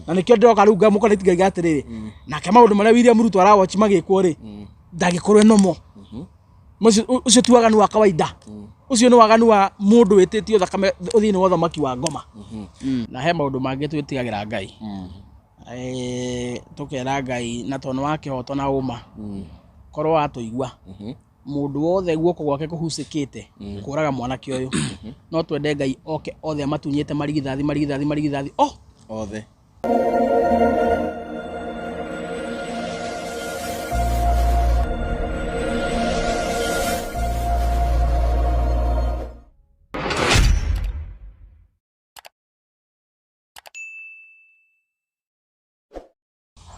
Na nĩkĩo ndĩroka rĩu ngamũkora ngaiga atĩrĩrĩ, nake maũndũ marĩa William Ruto arawatch magĩkwo rĩ, ndangĩkorwo e normal. Ũcio ti waganu wa kawaida, ũcio nĩ waganu wa mũndũ wĩtĩtio thakame thĩinĩ wa ũthamaki wa ngoma. Na he maũndũ mangĩ twĩtigagĩra Ngai, tũkera Ngai na tondũ nĩ wa kĩhoto na ũma, korwo watũigua, mũndũ wothe guoko gwake kũhucĩkĩte kũraga mwanake ũyũ, no twende Ngai oke othe amatunyĩte marigithathi, marigithathi, marigithathi, oh! Othe.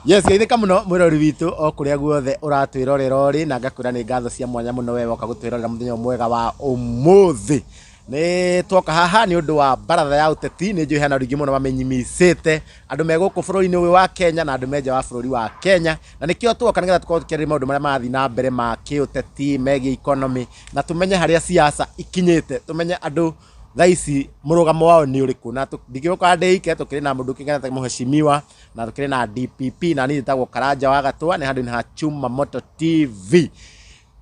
Yes, geithĩka mũno mwĩrori witũ o kũrĩa guothe ũratwĩrorera ũrĩ, na ngakwĩra nĩ ngatho cia mwanya mũno we woka gũtwĩrorera mũthenya ũyũ mwega wa ũmũthĩ. Nĩ twoka haha nĩ ũndũ wa baratha ya ũteti, nĩ njũĩ hena andũ aingĩ mũno mamenyimicĩte, andũ me gũkũ bũrũri-inĩ ũyũ wa Kenya na andũ me nja wa bũrũri wa Kenya, na nĩkĩo twoka nĩgetha tũkorwo tũkĩarĩrĩria maũndũ marĩa marathiĩ na mbere ma kĩũteti megiĩ economy, na tũmenye harĩa siasa ikinyĩte, tũmenye andũ thaa ici mũrũgamo wao nĩ ũrĩkũ. Na ndingĩgũkorwo ndĩ ike, tũkĩrĩ na mũndũ ũkĩngana ta mũheshimiwa, na tũkĩrĩ na DPP, na niĩ njĩtagwo Karanja wa Gatũa, nĩ handũ-inĩ ha Chuma Moto TV.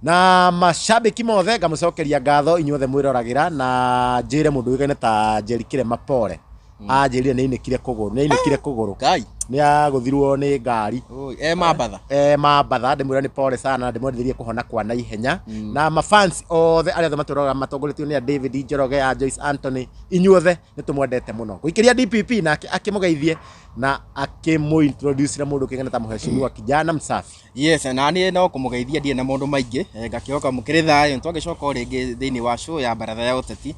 Na macambĩki mothe ngamũcokeria ngatho inyuothe mwĩroragĩra, na njĩre mũndũ ũĩkaine ta Njeri Kĩrema pole. Anjĩrire nĩ ainĩkire kũgũrũ, nĩ ainĩkire kũgũrũ. Ngai. Nĩ agũthirwo nĩ ngari. Oi, e Mambatha. E Mambatha, ndĩmwĩra nĩ pole sana na ndĩmwendithĩrie kũhona kwa naihenya. Na mafans othe arĩa othe matũroraga matongoretio nĩ a David Njoroge, a Joyce Anthony, inyuothe nĩ tũmwendete mũno. Gũikĩria DPP nake akĩmũgeithie na akĩmũ-introduce na mũndũ ũkĩngana ta mũheshimiwa Kijana Msafi. Yes, na niĩ no kũmũgeithia ndirĩ na maũndũ maingĩ, ngakĩhoka mũkĩrĩ thayũ. Nĩtwagĩcoka o rĩngĩ thĩinĩ wa show ya baratha ya ũteti.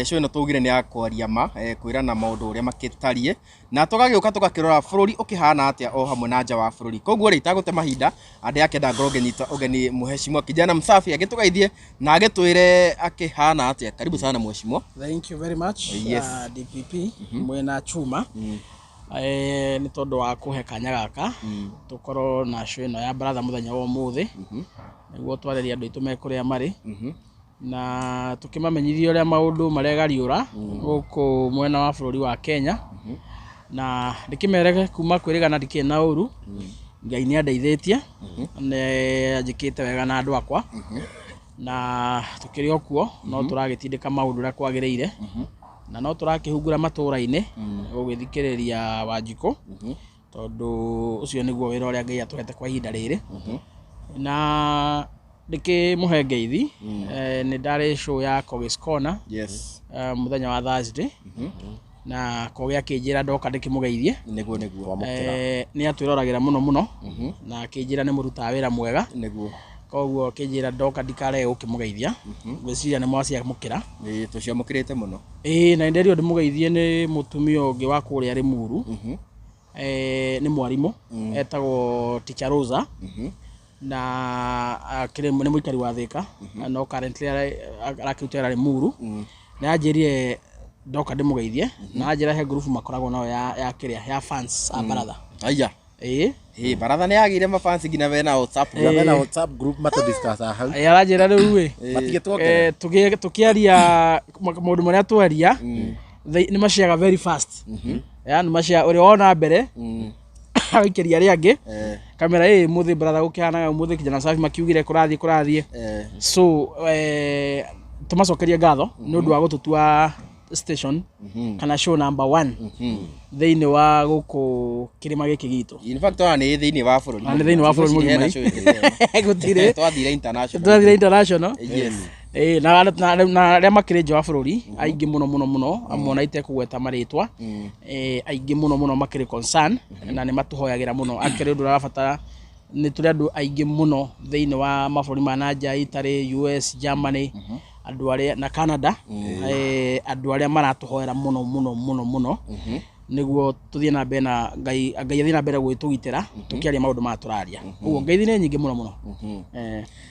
Show ĩno twaugire nĩ ya kwaria ma, kwĩrana maũndũ ũrĩa makĩtariĩ, na tũgagĩũka tũgakĩrora bũrũri ũkĩhana atĩa o hamwe na nja wa bũrũri. Koguo rĩ, itagũte mahinda, ndĩrakĩenda ngorwo ngĩnyita ũgeni mũheshimiwa Kijana Msafi agĩtũgeithie na agĩtwĩre akĩhana atĩa. Karibu sana mheshimiwa. Thank you very much. Yes. DPP mwena Chuma, nĩ tondũ wa kũhe kanya gaka tũkorwo na show ĩno ya baratha mũthenya wa ũmũthĩ, nĩguo twarĩrie andũ aitũ me kũrĩa marĩ na tũkĩmamenyithie ũrĩa maũndũ maregariũra gũkũ mwena wa bũrũri wa Kenya, na ndĩkĩmerege kuma kwĩrĩgana ndikĩrĩ na ũru. Ngai nĩ andeithĩtie, nĩ anjĩkĩte wega na andũ akwa, na tũkĩrĩ o kuo no tũragĩtindĩka maũndũ ũrĩa kwagĩrĩire, na no tũrakĩhungura matũra-inĩ gũgĩthikĩrĩria Wanjikũ, tondũ ũcio nĩguo wĩra ũrĩa Ngai atũhete kwa ihinda rĩrĩ. Na ndĩkĩmũhe ngeithi, nĩ ndarĩ show ya Kogis Corner mũthenya wa Thursday, na Kogi akĩnjĩra ndoka ndĩkĩmũgeithie. Nĩguo nĩguo. Nĩ atwĩroragĩra mũno mũno, na akĩnjĩra nĩ mũrutaga wĩra mwega. Koguo akĩnjĩra ndoka ndikarege gũkĩmũgeithia. Ngwĩciria nĩ mwaciamũkĩra. Ĩĩ, tũciamũkĩrĩte mũno. Ĩĩ, na nĩnderirwo ndĩmũgeithie nĩ mũtumia ũngĩ wa kũrĩa Limuru. Nĩ mwarimũ, etagwo Teacher Rosa, na akĩrĩ nĩ mũikari wa Thika, no currently arakĩruta wĩra Limuru. Nĩ anjĩrire ndoka ndĩmũgeithie, na anjĩra he group makoragwo nayo ya kĩrĩa ya fans a baratha. Aya. Ĩĩ. Ĩĩ, baratha nĩ yagĩire mafans nginya bena WhatsApp group. Bena WhatsApp group matũ-discuss hau. Ĩĩ, aranjĩra rĩu ĩ, Matigĩtuongerera. Tũkĩaria maũndũ marĩa twaria, nĩ maciaga very fast. Ya, nĩ maciaga ũrĩa wona mbere, agaikĩria arĩa angĩ. Kamera ĩ mũthĩ baratha gũkĩhanaga ũmũthĩ Kijana Safi makiugire kũrathiĩ kũrathiĩ. So, tũmacokerie ngatho nĩ ũndũ wa gũtũtua station kana show number 1 thĩinĩ wa gũkũ kĩrĩma gĩkĩ gitũ. In fact, ona nĩ thĩinĩ wa bũrũri. Ona nĩ thĩinĩ wa bũrũri Gũtirĩ hena mũgima. show ĩngĩ ta ĩyo. Gũtirĩ. Twathire international. Twathire international. Yes. Ĩĩ, na arĩa makĩrĩ nja wa bũrũri aingĩ mũno mũno mũno, amwe ona itekũgweta marĩtwa, aingĩ mũno mũno makĩrĩ concern na nĩ matũhoyagĩra mũno. Akĩrĩ ũndũ ũrabatara, nĩ tũrĩ andũ aingĩ mũno thĩinĩ wa mabũrũri ma na nja, Italy, US, Germany, andũ arĩa na Canada, andũ arĩa maratũhoera mũno mũno mũno mũno, nĩguo tũthiĩ na mbere na Ngai, Ngai athiĩ na mbere gũgĩtũgitĩra tũkĩaria maũndũ maya tũraria. Ũguo ngeithi nĩ nyingĩ mũno mũno.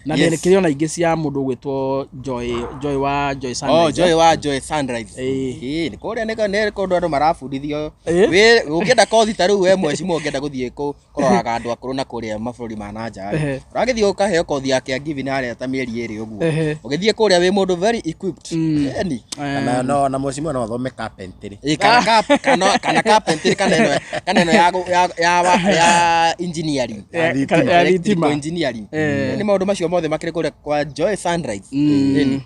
Na nĩ ona ingĩ cia mũndũ ũgwĩtwo Joy, Joy wa Joy Sunrise. Oh, Joy wa Joy Sunrise. Ĩĩ. Ĩĩ, nĩ kũrĩa nĩ kũndũ andũ marabundithio. Ĩĩ. Wĩ ũngĩenda kothi ta rĩu we mheshimiwa ũngĩenda gũthiĩ kũroraga andũ akũrũ na kũrĩa mabũrũri ma na nja rĩ. Ũragĩthiĩ ũkaheo kothi ya caregiving harĩa ta mĩeri 2 ũguo. Ũgĩthiĩ kũrĩa wĩ mũndũ very equipped. Eni. Kana no, na mheshimiwa no athome carpentry. Ĩĩ, Kana carpentry, kana ĩno ya engineering. Ya thitima. Ya Electrical thitima. engineering. Nĩ maũndũ macio mothe makĩrĩ kũrĩa kwa Joy Sunrise. Ĩni.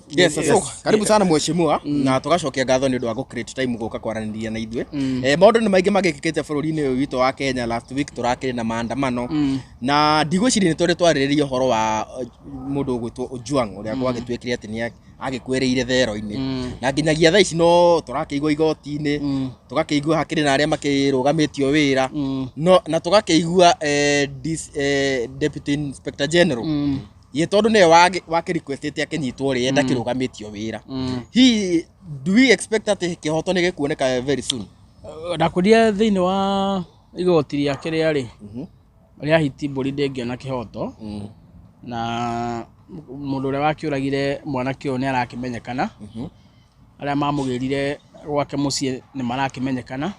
Yes, so karibu sana mheshimiwa, na tugacokia ngatho nĩ ũndũ wa gũ create time gũka kwaranĩria na ithuĩ. Maũndũ nĩ maingĩ magĩkĩkĩte bũrũri-inĩ ũyũ witũ wa Kenya. Last week tũrakĩrĩ na maandamano, na ndigwĩciria nĩ tũrĩ twarĩrĩria ũhoro wa mũndũ ũgwĩtwo Ojwang, ũrĩa gwagĩtuĩkire atĩ nĩ agĩkuĩrĩire thero-inĩ, na nginyagia thaa ici no tũrakĩigua igoti-inĩ, tũgakĩigua hakĩrĩ na arĩa makĩrũgamĩtio wĩra, no na tũgakĩigua Deputy Inspector General ye, tondũ nĩwe wakĩrequestĩte akĩnyitwo rĩ, enda kĩrũgamĩtio wĩra. Hihi do we expect atĩ kĩhoto nĩ gĩkuoneka very soon? Ndakwĩrire thĩinĩ wa igoti rĩa kĩrĩa rĩ rĩa hiti mbũri ndĩngĩona kĩhoto, na mũndũ ũrĩa wakĩũragire mwanake ũyũ nĩ arakĩmenyekana, arĩa mamũgĩrire gwake mũciĩ nĩ marakĩmenyekana,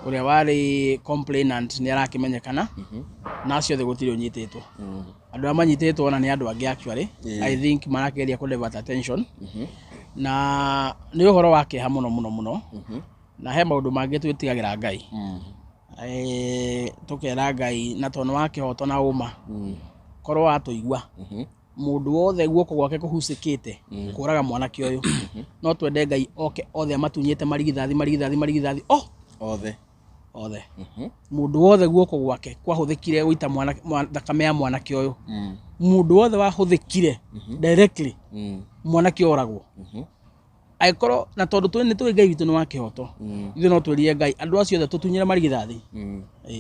ũrĩa warĩ complainant nĩ arakĩmenyekana, na acio othe gũtirĩ ũnyitĩtwo. Andũ arĩa manyitĩtwo ona nĩ andũ angĩ actually. I think marakĩgeria kũ divert attention, na nĩ ũhoro wa kĩeha mũno mũno mũno, na he maũndũ mangĩ twĩtigagĩra Ngai. Tũkera Ngai na tondũ nĩ wa kĩhoto na ũma, korwo watũigua, mũndũ wothe guoko gwake kũhucĩkĩte kũraga mwanake ũyũ, no twende Ngai oke othe amatunyĩte marigithathi, marigithathi, marigithathi, oh. Othe. Othe, mũndũ wothe guoko gwake kwahũthĩkire gũita thakame ya mwanake ũyũ, mũndũ wothe wahũthĩkire directly mwanake oragwo, angĩkorwo na tondũ nĩ tũĩ Ngai witũ nĩ wa kĩhoto, ithuĩ no twĩrire Ngai andũ acio othe tũtunyĩre marigithathi.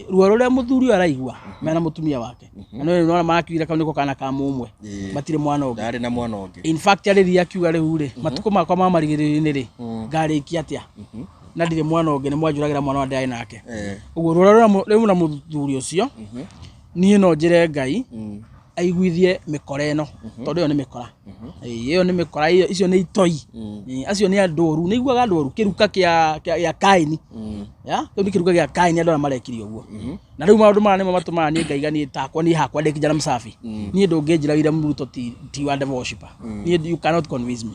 Ruo rũrĩa mũthuri ũyũ araigua mena mũtumia wake, na nĩ nĩwona marakiugire kau nĩko kana ka mũmwe, matirĩ mwana ũngĩ. Ndarĩ na mwana ũngĩ. In fact, arĩria akiuga rĩu rĩ, matukũ makwa ma marigĩrĩrio-inĩ rĩ, ngarĩkia atĩa na ndirĩ mwana ũngĩ, nĩ mwanjũragĩra mwana wa ndĩrarĩ nake. Ũguo ruo rũrĩa rĩu na mũthuri ũcio, niĩ no njĩre Ngai aiguithie mĩkora ĩno, tondũ ĩyo nĩ mĩkora. Ĩĩ, ĩyo nĩ mĩkora, icio nĩ itoi. Acio nĩ andũ oru, nĩ iguaga andũ oru, kĩruka kĩa Kaini ya kĩu nĩ kĩruka gĩa Kaini, andũ arĩa marekire ũguo. Na rĩu maũndũ maya nĩmo matũmaga niĩ ngaiga niĩ takwa, niĩ hakwa ndĩ kijana msafi, niĩ ndũngĩnjĩra William Ruto ti wa devil worshipper. Niĩ you cannot convince me,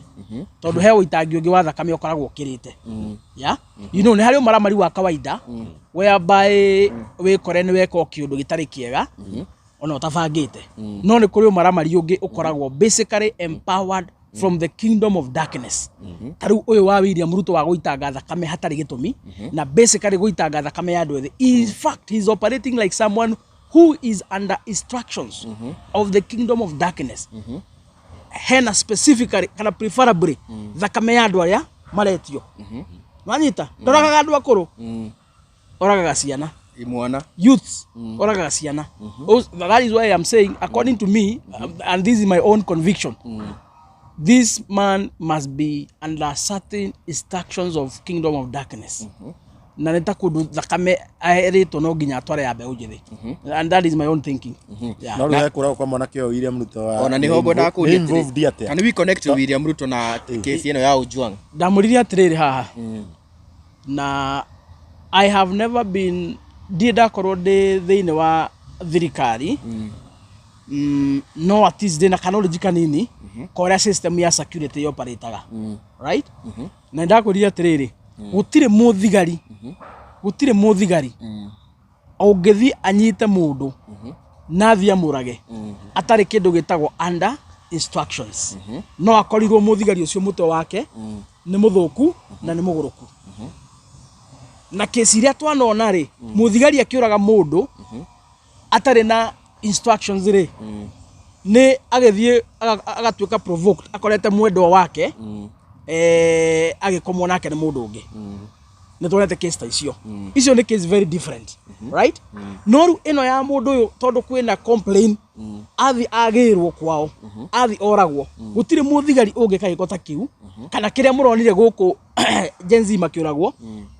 tondũ he ũitangi ũngĩ wa thakame ũkoragwo ũkĩrĩte ya nĩ harĩ ũmaramari wa kawaida whereby wĩkore nĩ weka o kĩũndũ gĩtarĩ kĩega ona ũtabangĩte, no nĩ kũrĩ ũmaramari ũngĩ ũkoragwo basically empowered from the kingdom of darkness, ta rĩu ũyũ wa William Ruto wa gũitanga thakame hatarĩ gĩtũmi, na basically gũitanga thakame ya andũ ethĩ. In fact, he is operating like someone who is under instructions of the kingdom of darkness. Hena specifically kana preferably thakame ya andũ arĩa maretio, wanyita, ndoragaga andũ akũrũ, oragaga ciana. Imwana. Youths, oragaga ciana. Oh, that is why I'm saying, according to me, and this is my own conviction, this man must be under certain instructions of kingdom of darkness, na nĩ ta kũndũ thakame aherĩtwo no nginya atware ya mbeũ njĩthĩ, and that is my own thinking, yeah. No rĩu hekũragwo kwa mwanake ũyũ William Ruto Ona nĩho ngwendaga nĩ kũria involved atĩa? Can we connect William Ruto na kesi ĩno ya Ojwang? Ndamũririe atĩrĩrĩ haha, na I have never been, ndirĩ ndakorwo ndĩ thĩinĩ wa thirikari, no at least ndĩna knowledge kanini ka ũrĩa system ya security operataga, right? Na ndakwĩrire atĩrĩrĩ, gũtirĩ mũthigari, gũtirĩ mũthigari ũngĩthiĩ anyite mũndũ na athiĩ amũrage atarĩ kĩndũ gĩtagwo under instructions. No akorirwo mũthigari ũcio mũtwe wake nĩ mũthũku na nĩ mũgũrũku, na kesi iria twanona rĩ, mũthigari akĩũraga mũndũ atarĩ na instructions rĩ, nĩ agĩthiĩ agatuĩka provoked, akorete mwendwa wake agĩkomwo nake nĩ mũndũ ũngĩ. Nĩ tuonete case ta icio. Icio nĩ case very different, right? No rĩu ĩno ya mũndũ ũyũ, tondũ kwĩna complain, athi agĩrwo kwao, athi oragwo, gũtirĩ mũthigari ũngĩka gĩko ta kĩu kana kĩrĩa mũronire gũkũ Gen Z makĩũragwo,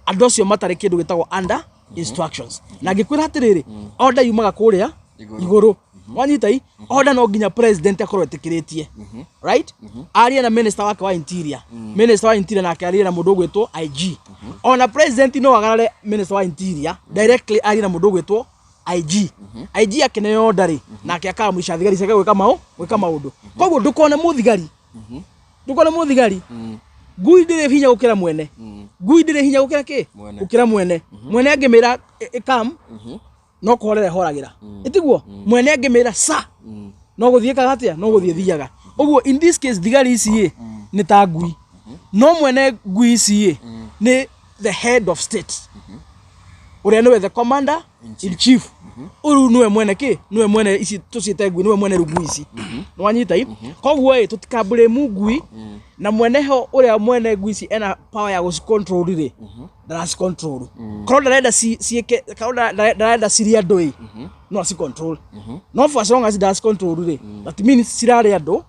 andũ acio matarĩ kĩndũ gĩtagwo under instructions. Na ngĩkwĩra atĩrĩrĩ, order yumaga kũrĩa igũrũ, wanyita i order no nginya president akorwo etĩkĩrĩtie, right? Arie na minister wake wa interior, minister wa interior nake arie na mũndũ ũgwĩtwo IG. Ona president no agarare minister wa interior directly arie na mũndũ ũgwĩtwo IG. IG akĩneo order rĩ, nake akamũica thigari ciake gwĩka maũndũ. Koguo ndũkone mũthigari, ndũkone mũthigari. Ngui ndĩrĩ hinya gũkĩra mwene. Ngui ndĩrĩ hinya gũkĩra kĩ? Mwene. Gũkĩra mwene. Mwene angĩmĩra ĩkam, no kũhorera ĩhoragĩra, ĩtiguo? Mwene angĩmĩra sa, no gũthiĩ ĩkaga atĩa? No gũthiĩ thiaga ũguo. In this case, thigari ici ĩ nĩ ta ngui, no mwene ngui ici ĩ nĩ the head of state, ũrĩa nĩwe the commander in chief. Ũrĩu nĩwe mwene kĩ? Nĩwe mwene ici tũciĩte ngui, nĩwe mwene rĩu ngui ici. Nĩwanyita i? Koguo ĩ tũtikamblame ngui, na mwene ho, ũrĩa mwene ngui ici ena power ya gũcicontrol rĩ, ndaracicontrol. Korwo ndarenda ciĩke, korwo ndarenda cirĩe andũ ĩ, no acicontrol, no for as long as ndaracicontrol rĩ, that means cirarĩa andũ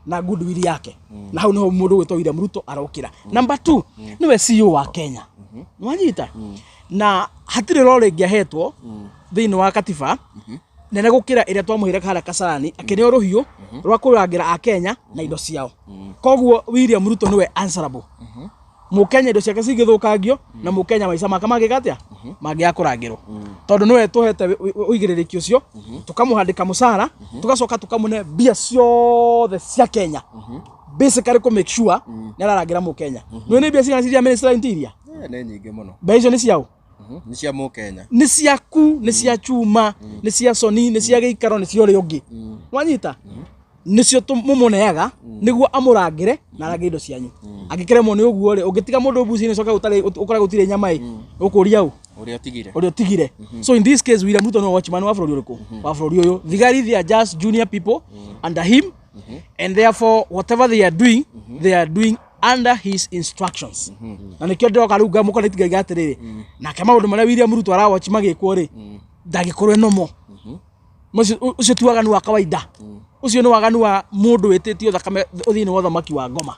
na goodwill yake. Na hau niho mũndũ gwĩtwo William Ruto arokĩra. Number two, nĩwe CEO wa Kenya, nĩwanyita? Na hatirĩ role ĩngĩahetwo thĩinĩ wa katiba nene gũkĩra ĩrĩa twamũheire harĩa Kasarani, akĩneo rũhiũ rwa kũrangĩra akenya na indo ciao. Koguo William Ruto nĩwe answerable Mũkenya indo ciake cingĩthũkangio, na Mũkenya maica make mangĩka atĩa, mangĩaga kũrangĩrwo, tondũ nĩwe tũhete ũigĩrĩrĩki ũcio, tũkamũhandĩka mũcara, tũgacoka tũkamũne mbia ciothe cia Kenya, basically kũ make sure nĩ ararangĩra Mũkenya. Nĩ nĩ mbia cigana ciria Minister wa Interior? Nĩ nyingĩ mũno. Mbia icio nĩ ciao? Nĩ cia Mũkenya. Nĩ ciaku, nĩ cia Chuma, nĩ cia Soni, nĩ cia gĩikaro, nĩ cia ũrĩa ũngĩ. Wanyita? Nĩcio mũmũneaga nĩguo amũrangĩre na arangĩre indo cianyu. Angĩkĩremwo nĩ ũguo rĩ, ũngĩtiga mũndũ mbuci-inĩ ũcoke ũtarĩ ũkore gũtirĩ nyama ĩ, ũkũria ũ? Ũrĩa ũtigire. Ũrĩa ũtigire. So in this case, William Ruto nĩwe watchman wa bũrũri ũrĩkũ? Wa bũrũri ũyũ. Thigari, they are just junior people under him, and therefore whatever they are doing, they are doing under his instructions. Na nĩkĩo ndĩroka rĩu ngamũkora ngaiga atĩrĩrĩ, nake maũndũ marĩa William Ruto arawatch magĩkwo rĩ, ndangĩkorwo enomo. Ũcio ti waganu wa kawaida, ũcio nĩ waganu wa mũndũ wĩtĩtio thakame thĩinĩ wa ũthamaki wa ngoma.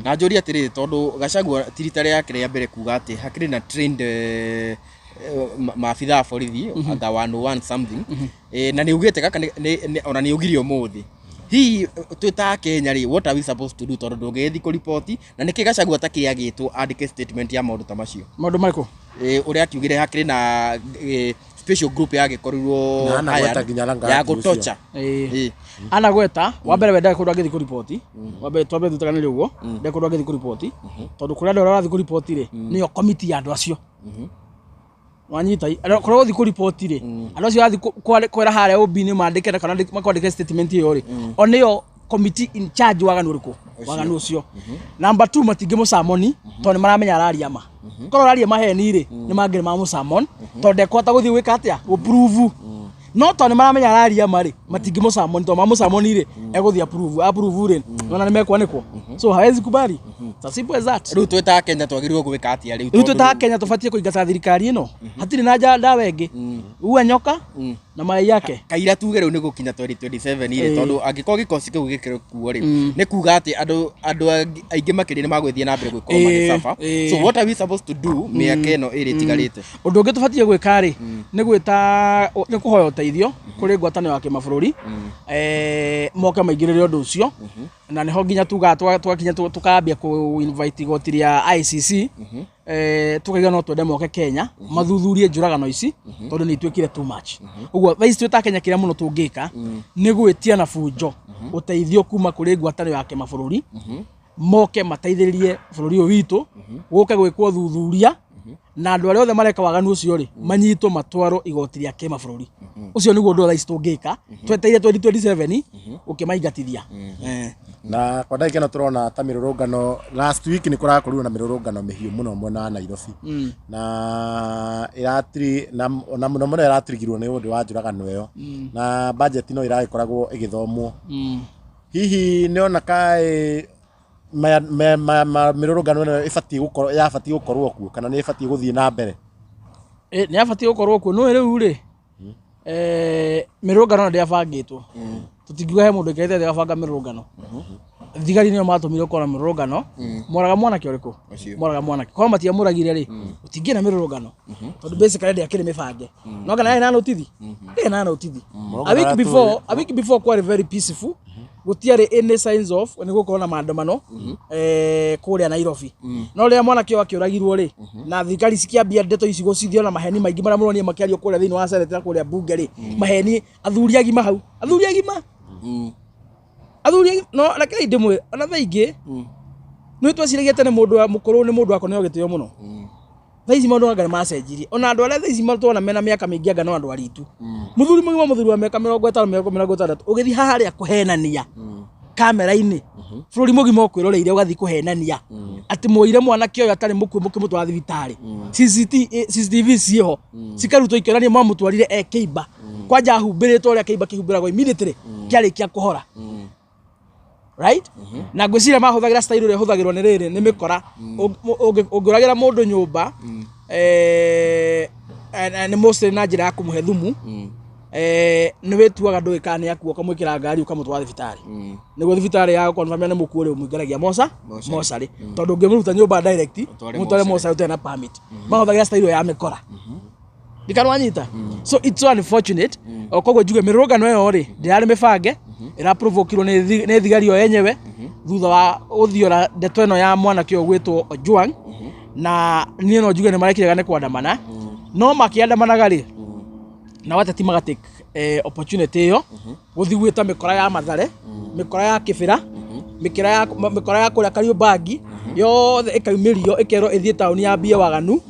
Na njũrie atĩrĩrĩ, tondũ Gachagua ti rita rĩake rĩa mbere kuga atĩ hakĩrĩ na trained maabitha a borithi anga 101 something. Na nĩ ugĩte gaka ona nĩ ugire ũmũthĩ. Hihi twĩ ta Kenya rĩ, what are we supposed to do? Tondũ ndũngĩgĩthiĩ kũriboti, na nĩkĩ Gachagua takĩagĩtwo andĩke statement ya maũndũ ta macio? Maũndũ marĩkũ? Ũrĩa akiugire hakĩrĩ na special group yagĩkorirwo Na anagweta hired nginya Langat ya ũcio. gũtocha. Anagweta wa mbere, we ndarĩ kũndũ angĩthiĩ kũriboti. Wa mbere, twambe tũtaganĩre ũguo, ndarĩ kũndũ angĩthiĩ kũriboti, tondũ kũrĩa andũ arĩa ũrathiĩ kũriboti rĩ, nĩyo komiti ya andũ acio. Wanyita? Kũrĩa ũgũthiĩ kũriboti rĩ, andũ acio ũrathiĩ kwĩra harĩa OB-inĩ mandĩke na kana makwandĩke statement ĩyo rĩ, o nĩyo committee in charge waganu ũrĩkũ? Waganu ũcio. Number two, matingĩmũcamoni tondũ nĩ maramenya araria ma. Korwo araria maheni rĩ, nĩ mangĩrĩ mamũcamon, tondũ ndekũhota gũthiĩ gwĩka atĩa? Gũprove. No tondũ nĩ maramenya araria ma rĩ, matingĩmũcamoni, tondũ mamũcamoni rĩ, egũthiĩ approve. Approve rĩ, nona nĩ mekwanĩkwo, so hawezi kubali. It's as simple as that. Rĩu twĩ ta Kenya twagĩrĩirwo gwĩka atĩa rĩu? Rĩu twĩ ta Kenya tũbatiĩ kũingata thirikari ĩno, hatirĩ na ndawa ĩngĩ. Ua nyoka na mayai yake. Kaira tuge rĩu nĩ gũkinya 2027 rĩ, tondũ angĩkorwo gĩkosi kĩu gĩkĩrĩ kuo rĩ, nĩ kuga atĩ andũ aingĩ makĩria nĩ magũthiĩ na mbere gũkorwo magĩcaba. So what are we supposed to do mĩaka ĩno ĩrĩ ĩtigarĩte? Ũndũ ũngĩ tũbatiĩ gwĩka rĩ, nĩ gwĩta, nĩ kũhoya ũteithio kũrĩ ngwatanĩro ya kĩmabũrũri, moke maingĩrĩre ũndũ ũcio. Na nĩho nginya tugaga twakinya tũkambia kũ invite igoti rĩa ICC, tukaiga no twende moke Kenya mathuthurie njũragano ici, tondũ nĩ ituĩkire too much. Ũguo thaa ici twĩ ta Kenya, kĩrĩa mũno tũngĩka nĩ gwĩtia na bunjo ũteithio kuma kũrĩ ngwatanĩro ya kĩmabũrũri, moke mateithĩrĩrie bũrũri ũyũ witũ, gũke gwĩkwo thuthuria, na andũ arĩa othe mareka waganu ũcio rĩ, manyitwo matwarwo igoti rĩa kĩmabũrũri. Ũcio nĩguo ũndũ thaa ici tũngĩka tweteire 2027 ũkĩmaingatithia. Na kwa ndagĩka ĩno tũrona ta mĩrũrũngano, last week nĩ kũrakorirwo na mĩrũrũngano mĩhiũ mũno mwena wa Nairobi, na ĩratiri na mũno mũno ĩratirigirwo nĩ ũndũ wa njũragano ĩyo, na budget no ĩragĩkoragwo ĩgĩthomwo. Hihi nĩ ona kaĩ mĩrũrũngano ĩno ĩbatiĩ gũkorwo, yabatiĩ gũkorwo kuo, kana nĩ ĩbatiĩ gũthiĩ na mbere? Nĩ abatiĩ gũkorwo kuo. Nĩũĩ rĩu rĩ, mĩrũrũngano ĩno ndĩabangĩtwo. Tũtingiuga he mũndũ ũikarĩte thĩ agabanga mĩrũrũngano. Thigari nĩo matũmire gũkorwo na mĩrũrũngano. Moraga mwanake ũrĩkũ? Ũcio. Moraga mwanake. Korwo matiamũragire rĩ, gũtingĩrĩ na mĩrũrũngano, tondũ basically ndĩakĩrĩ mĩbange. No kana yarĩ na notithi, ndĩarĩ na notithi. A week before, a week before kwarĩ very peaceful, gũtiarĩ any signs of nĩ gũkorwo na maandamano kũrĩa Nairobi. No rĩrĩa mwanake ũyũ akĩũragirwo rĩ, na thirikari cikĩambia ndeto ici gũcithio na maheni maingĩ marĩa mũronire makĩario kũrĩa thĩinĩ wa Senate na kũrĩa bunge rĩ, maheni athuri agima hau, athuri agima, athuri agima. No rekei ndĩmwĩre, ona thaa ingĩ Nĩ tweciragia tene mũndũ wa mũkũrũ nĩ mũndũ wa kũneo gĩtĩo mũno. Thaa ici maũndũ anga nĩ macenjirie. Ona andũ arĩa thaa ici tuona mena mĩaka mĩingĩ anga no andũ aritũ. Mũthuri mũgima, mũthuri wa mĩaka 50, 60, ũgĩthiĩ harĩa kũhenania kamera-inĩ, bũrũri mũgima ũkwĩroreire, ũgathiĩ kũhenania atĩ mwoire mwanake ũyũ atarĩ mũkuũ mũkĩmũtwara thibitarĩ. CCTV ciĩho cikarutwo ikĩonania mwamũtwarire e kĩimba, kwanja ahumbĩrĩtwo ũrĩa kĩimba kĩhumbĩragwo immediately kĩarĩkia kũhora, right? Na ngwĩciria mahũthagĩra style ĩrĩa ĩhũthagĩrwo nĩ rĩrĩ, nĩ mĩkora. Ũngĩũragĩra mũndũ nyũmba, nĩ mostly na njĩra ya kũmũhe thumu, nĩ wĩtuaga ndũĩ kana nĩ akua, ũkamwĩkĩra ngari ũkamũtwara thibitarĩ, nĩguo thibitarĩ ya confirm nĩ mũkuũ rĩ, ũmũingĩragia moca Mocarĩ. Mocarĩ, tondũ ũngĩmũruta nyũmba direct Ũtware ũmũtware mocarĩ. mocarĩ ũtarĩ na permit, mahũthagĩra style ĩyo ya mĩkora ndikana wanyita. So it's so unfortunate. O koguo njuge mĩrũrũngano ĩyo rĩ, ndĩrarĩ mĩbange, ĩraprovokirwo nĩ thigari o yenyewe thutha wa gũthiora ndeto ĩno ya mwanake ũyũ gwĩtwo Ojwang. Na niĩ no njuge nĩ marekire nĩ kwandamana, no makĩandamanaga rĩ, na ateti magatake opportunity ĩyo gũthiĩ gwĩta mĩkora ya Mathare, mĩkora ya Kĩbĩra, mĩkora ya kũrĩa Kariũmbangi yothe ĩkaumĩrio, ĩkerwo ĩthiĩ taũni yambie waganu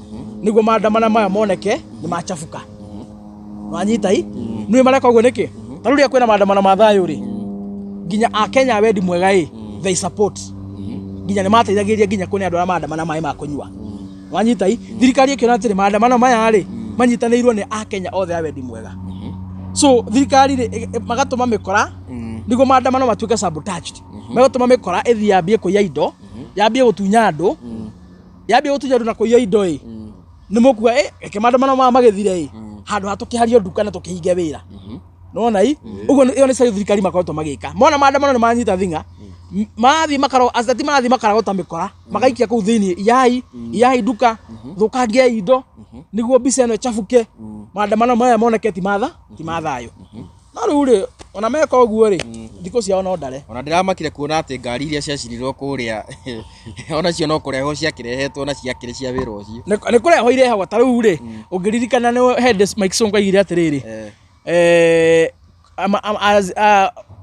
nĩguo maandamana maya moneke nĩ machabuka. Wanyita i nĩ mareka ũguo nĩkĩ? Ta rĩu rĩrĩa kwĩna maandamano ma thayũ rĩ, nginya akenya a wendi mwega ĩ, they support, nginya nĩ mateithagĩrĩria nginya kũne andũ arĩa maandamana maĩ ma kũnyua. Wanyita i thirikari ĩkĩona atĩrĩ, maandamano maya rĩ, manyitanĩirwo nĩ akenya othe a wendi mwega, so thirikari rĩ, magatũma mĩkora nĩguo maandamano matuĩke sabotaged. Magatũma mĩkora ĩthiĩ yambie kũiya indo, yambie gũtunya andũ, yambie gũtunya andũ na kũiya indo ĩ, nĩ mũkuga ĩ, reke maandamano maya magĩthire ĩ, handũ ha tũkĩhario nduka na tũkĩhinge wĩra. Nona i ũguo ĩyo nĩ cio thirikari makoretwo magĩka. Mona maandamano nĩ manyita thing'a, marathiĩ makaro ateti marathiĩ makarogota mĩkora magaikia kũu thĩinĩ, iyai iyai nduka, thũkangiai indo nĩguo mbica ĩno ĩchabuke, maandamano maya moneke ti ma thayũ. No rĩu rĩ, ona meka ũguo rĩ, thikũ ciao no ndare. Ona ndĩramakire kuona atĩ ngari iria ciacinirwo kũrĩa onacio no kũrehwo ciakĩrehetwo na ciakĩrĩ cia wĩra ũcio. Nĩ kũrehwo irehagwo. Ta rĩu rĩ, ũngĩririkana nĩ hĩndĩ Mike Sonko aigire atĩrĩrĩ,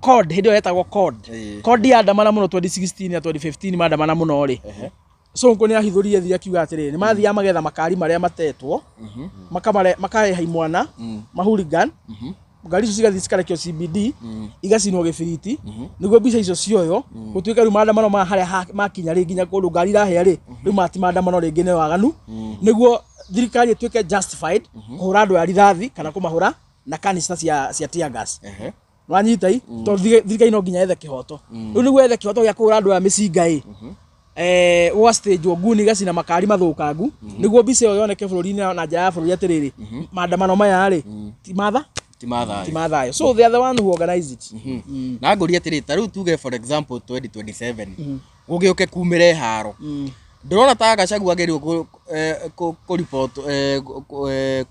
CORD, hĩndĩ ĩyo yetagwo CORD. CORD yandamana mũno 2016 na 2015, mandamana mũno rĩ, Sonko nĩ ahithũrire thiri akiuga atĩrĩrĩ, nĩ mathiaga magetha makari marĩa matetwo, makamare makareha imwana mahooligan, ngari icio cigathiĩ cikarekio CBD, igacinwo gĩbiriti nĩguo mbica icio cioywo, gũtuĩke rĩu maandamano ma harĩa makinya rĩ, nginya kũndũ ngari irahĩa rĩ, rĩu mati maandamano rĩngĩ nĩ waganu, nĩguo thirikari ĩtuĩke justified kũhũra andũ a rithathi kana kũmahũra na canister cia tear gas. Wanyita i tondũ thirikari no nginya yethe kĩhoto rĩu nĩguo yethe kĩhoto gĩa kũhũra andũ aya mĩcinga ĩ, gwa stage nguni igacina makari mathũkangu nĩguo mbica ĩyo yoneke bũrũri-inĩ na nja ya bũrũri atĩrĩrĩ, maandamano maya rĩ, ti matha ti mathayo. Ti mathayo. So they are the one who organize it. Na ngũria atĩrĩ, ta rĩu tuge for example 2027 gũgĩũke kumĩre haro, ndĩrona ta Gachagua agĩrĩirwo kũ report,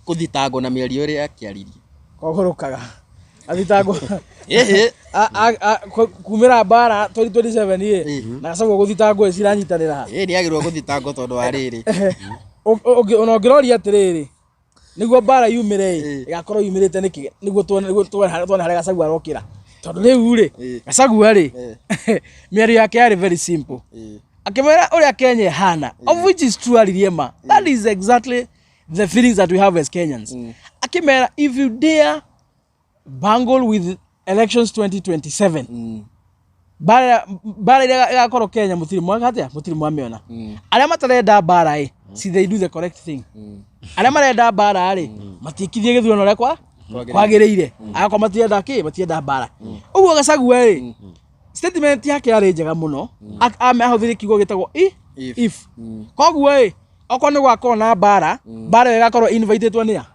kũthitangwo na mĩario ĩrĩa akĩaririe. Kogũrũkaga athitangwo. Ĩhĩ. Kumĩra mbara 2027 ĩ, na Gachagua gũthitangwo ĩ, ciranyitanĩra ha? Ĩ, nĩ agĩrĩirwo gũthitangwo tondũ wa rĩrĩ. Ona ũngĩroria atĩrĩrĩ, nĩguo mbara yumĩre ĩ, ĩgakorwo yumĩrĩte nĩkĩ? Nĩguo tuone harĩa Gachagua arokĩra, tondũ rĩu rĩ, Gachagua rĩ, mĩario yake yarĩ very simple. Akĩmwĩra ũrĩa Kenya ĩhana, of which is true, aririe ma, that is exactly the feelings that we have as Kenyans. Akĩmera, if you dare bungle with elections 2027, mbara ĩrĩa ĩgakorwo Kenya, mũtirĩ mwaka atĩa, mũtirĩ mwamĩona. Arĩa matarenda mbara ĩ, see, they do the correct thing. Arĩa marenda mbara rĩ, matiĩkithie gĩthurano ũrĩa kwa kwagĩrĩire, agakorwo matirenda kĩ, matirenda mbara. Ũguo Gachagua ĩ, statement yake yarĩ njega mũno. Ahũthĩrire kiugo gĩtagwo If. If. Koguo ĩ, okorwo nĩ gwakorwo na mbara, mbara ĩyo ĩgakorwo invitĩtwo nĩ a?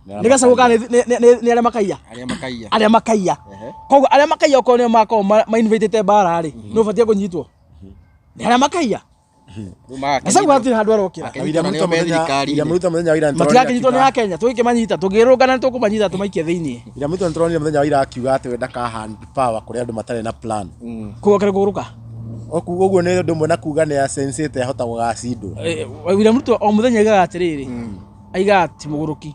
Nĩ Gachagua kana nĩ arĩa makaiya? Arĩa makaiya. Arĩa makaiya. Koguo arĩa makaiya, okorwo nĩo makorwo mainvitĩte mbara rĩ, nĩ ũbatiĩ kũnyitwo nĩ arĩa makaiya. Rĩu magakĩnyitwo- Gachagua hatirĩ handũ arokĩra. Akĩnyitwo William na Ruto nĩo me mũthenya thirikari-inĩ. William Ruto mũthenya wa ira nĩtũronire Matigakĩnyitwo nĩ akiuga- akenya, tũgĩkĩmanyita, tũngĩrũngana nĩ tũkũmanyita tũmaikie thĩiniĩ. William Ruto nĩtũronire mũthenya wa ira akiuga atĩ we ndaka hand power kũrĩ andũ matarĩ na plan. Koguo kĩrĩ kũgũrũka. Ũguo nĩ ũndũ ũmwe na kuga nĩ asensĩte ahota gũgacindwo. William Ruto o mũthenya aigaga atĩrĩrĩ, aigaga ti mũgũrũki,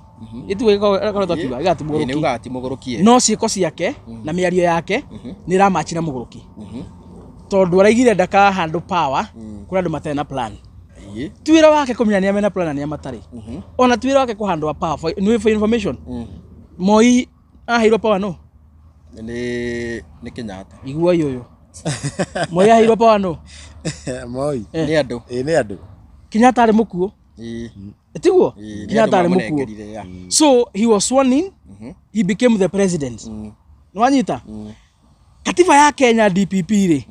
ĩtiguo ĩkoretwo akiuga, aigaga ti Ĩ, nĩ mũgũrũki. ugaga ti mũgũrũki ĩ. No ciĩko ciake na mĩario yake nĩ ĩramachi na mũgũrũki. Tondũ araigire ndaka handle power kũrĩ andũ matarĩ na plan. Ti wĩra wake kũmenya nĩa mena plan na nĩa matarĩ. Ona ti wĩra wake kũhandle power. For information, Moi aheirwo power no? Nĩ Kenyatta. Igua ũyũ. Moi aheirwo power no? Moi. Nĩ andũ. Ĩ, nĩ andũ. Kenyatta arĩ mũkuũ. Tiguo? Ĩĩ, nĩ Kenyatta andũ arĩ mũkuũ. mamũnengerire, ya. So he was sworn in, he became the president. Nĩwanyita? Katiba ya Kenya DPP rĩ,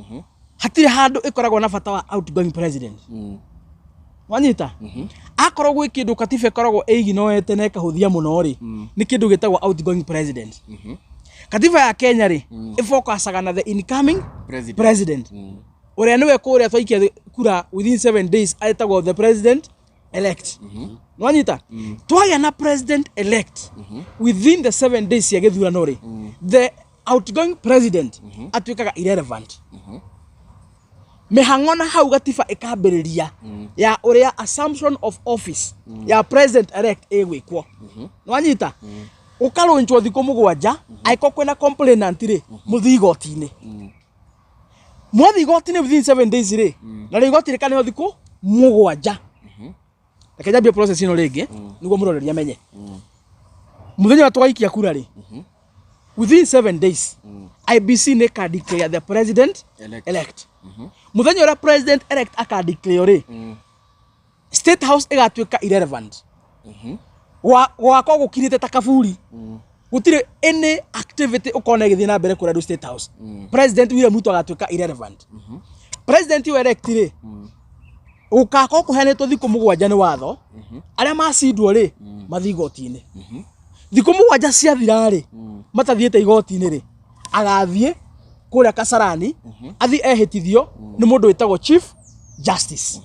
hatirĩ handũ ĩkoragwo na bata wa outgoing president. Wanyita? Akorwo gwĩ kĩndũ katiba ĩkoragwo ĩiginoete na ĩkahũthia mũno rĩ, nĩ kĩndũ gĩtagwo outgoing president. Katiba ya Kenya rĩ, ĩfocusaga na the incoming President. President. Ũrĩa nĩwe kũrĩa twaikia kura within 7 days etagwo the president elect. Nwanyita? Twagĩa na president elect within the 7 days cia gĩthurano rĩ, the outgoing president atuĩkaga irrelevant. Mĩhang'o na hau gatiba ĩkambĩrĩria ya ũrĩa assumption of office ya president elect ĩgwĩkwo. Nwanyita? Ũkarũnjwo thikũ 7, angĩkorwo kwĩna complainant rĩ, mũthiĩ igoti-inĩ. Mwathiĩ igoti-inĩ within 7 days rĩ, na rĩo igoti rĩkaneo thikũ 7. Reke nyambie process ĩno rĩngĩ nĩguo mũroreri amenye. Mũthenya ũrĩa tũgaikia kura rĩ, within 7 days IEBC nĩ ĩka declare the president Elect. Elect. Mũthenya ũrĩa president elect aka declare rĩ, State House ĩgatuĩka irrelevant. Gwakorwo gũkirĩte ta kaburi, gũtirĩ any activity ũkona ĩgĩthiĩ na mbere kũrĩa State House. President William Ruto agatuĩka irrelevant. President ũyũ elect rĩ, gũgakorwo kũheanĩtwo thikũ 7 nĩ watho, arĩa macindwo rĩ, mathiĩ igoti-inĩ. Thikũ 7 ciathira rĩ, matathiĩte igoti-inĩ rĩ, agathiĩ kũrĩa Kasarani, athiĩ ehĩtithio nĩ mũndũ wĩtagwo Chief Justice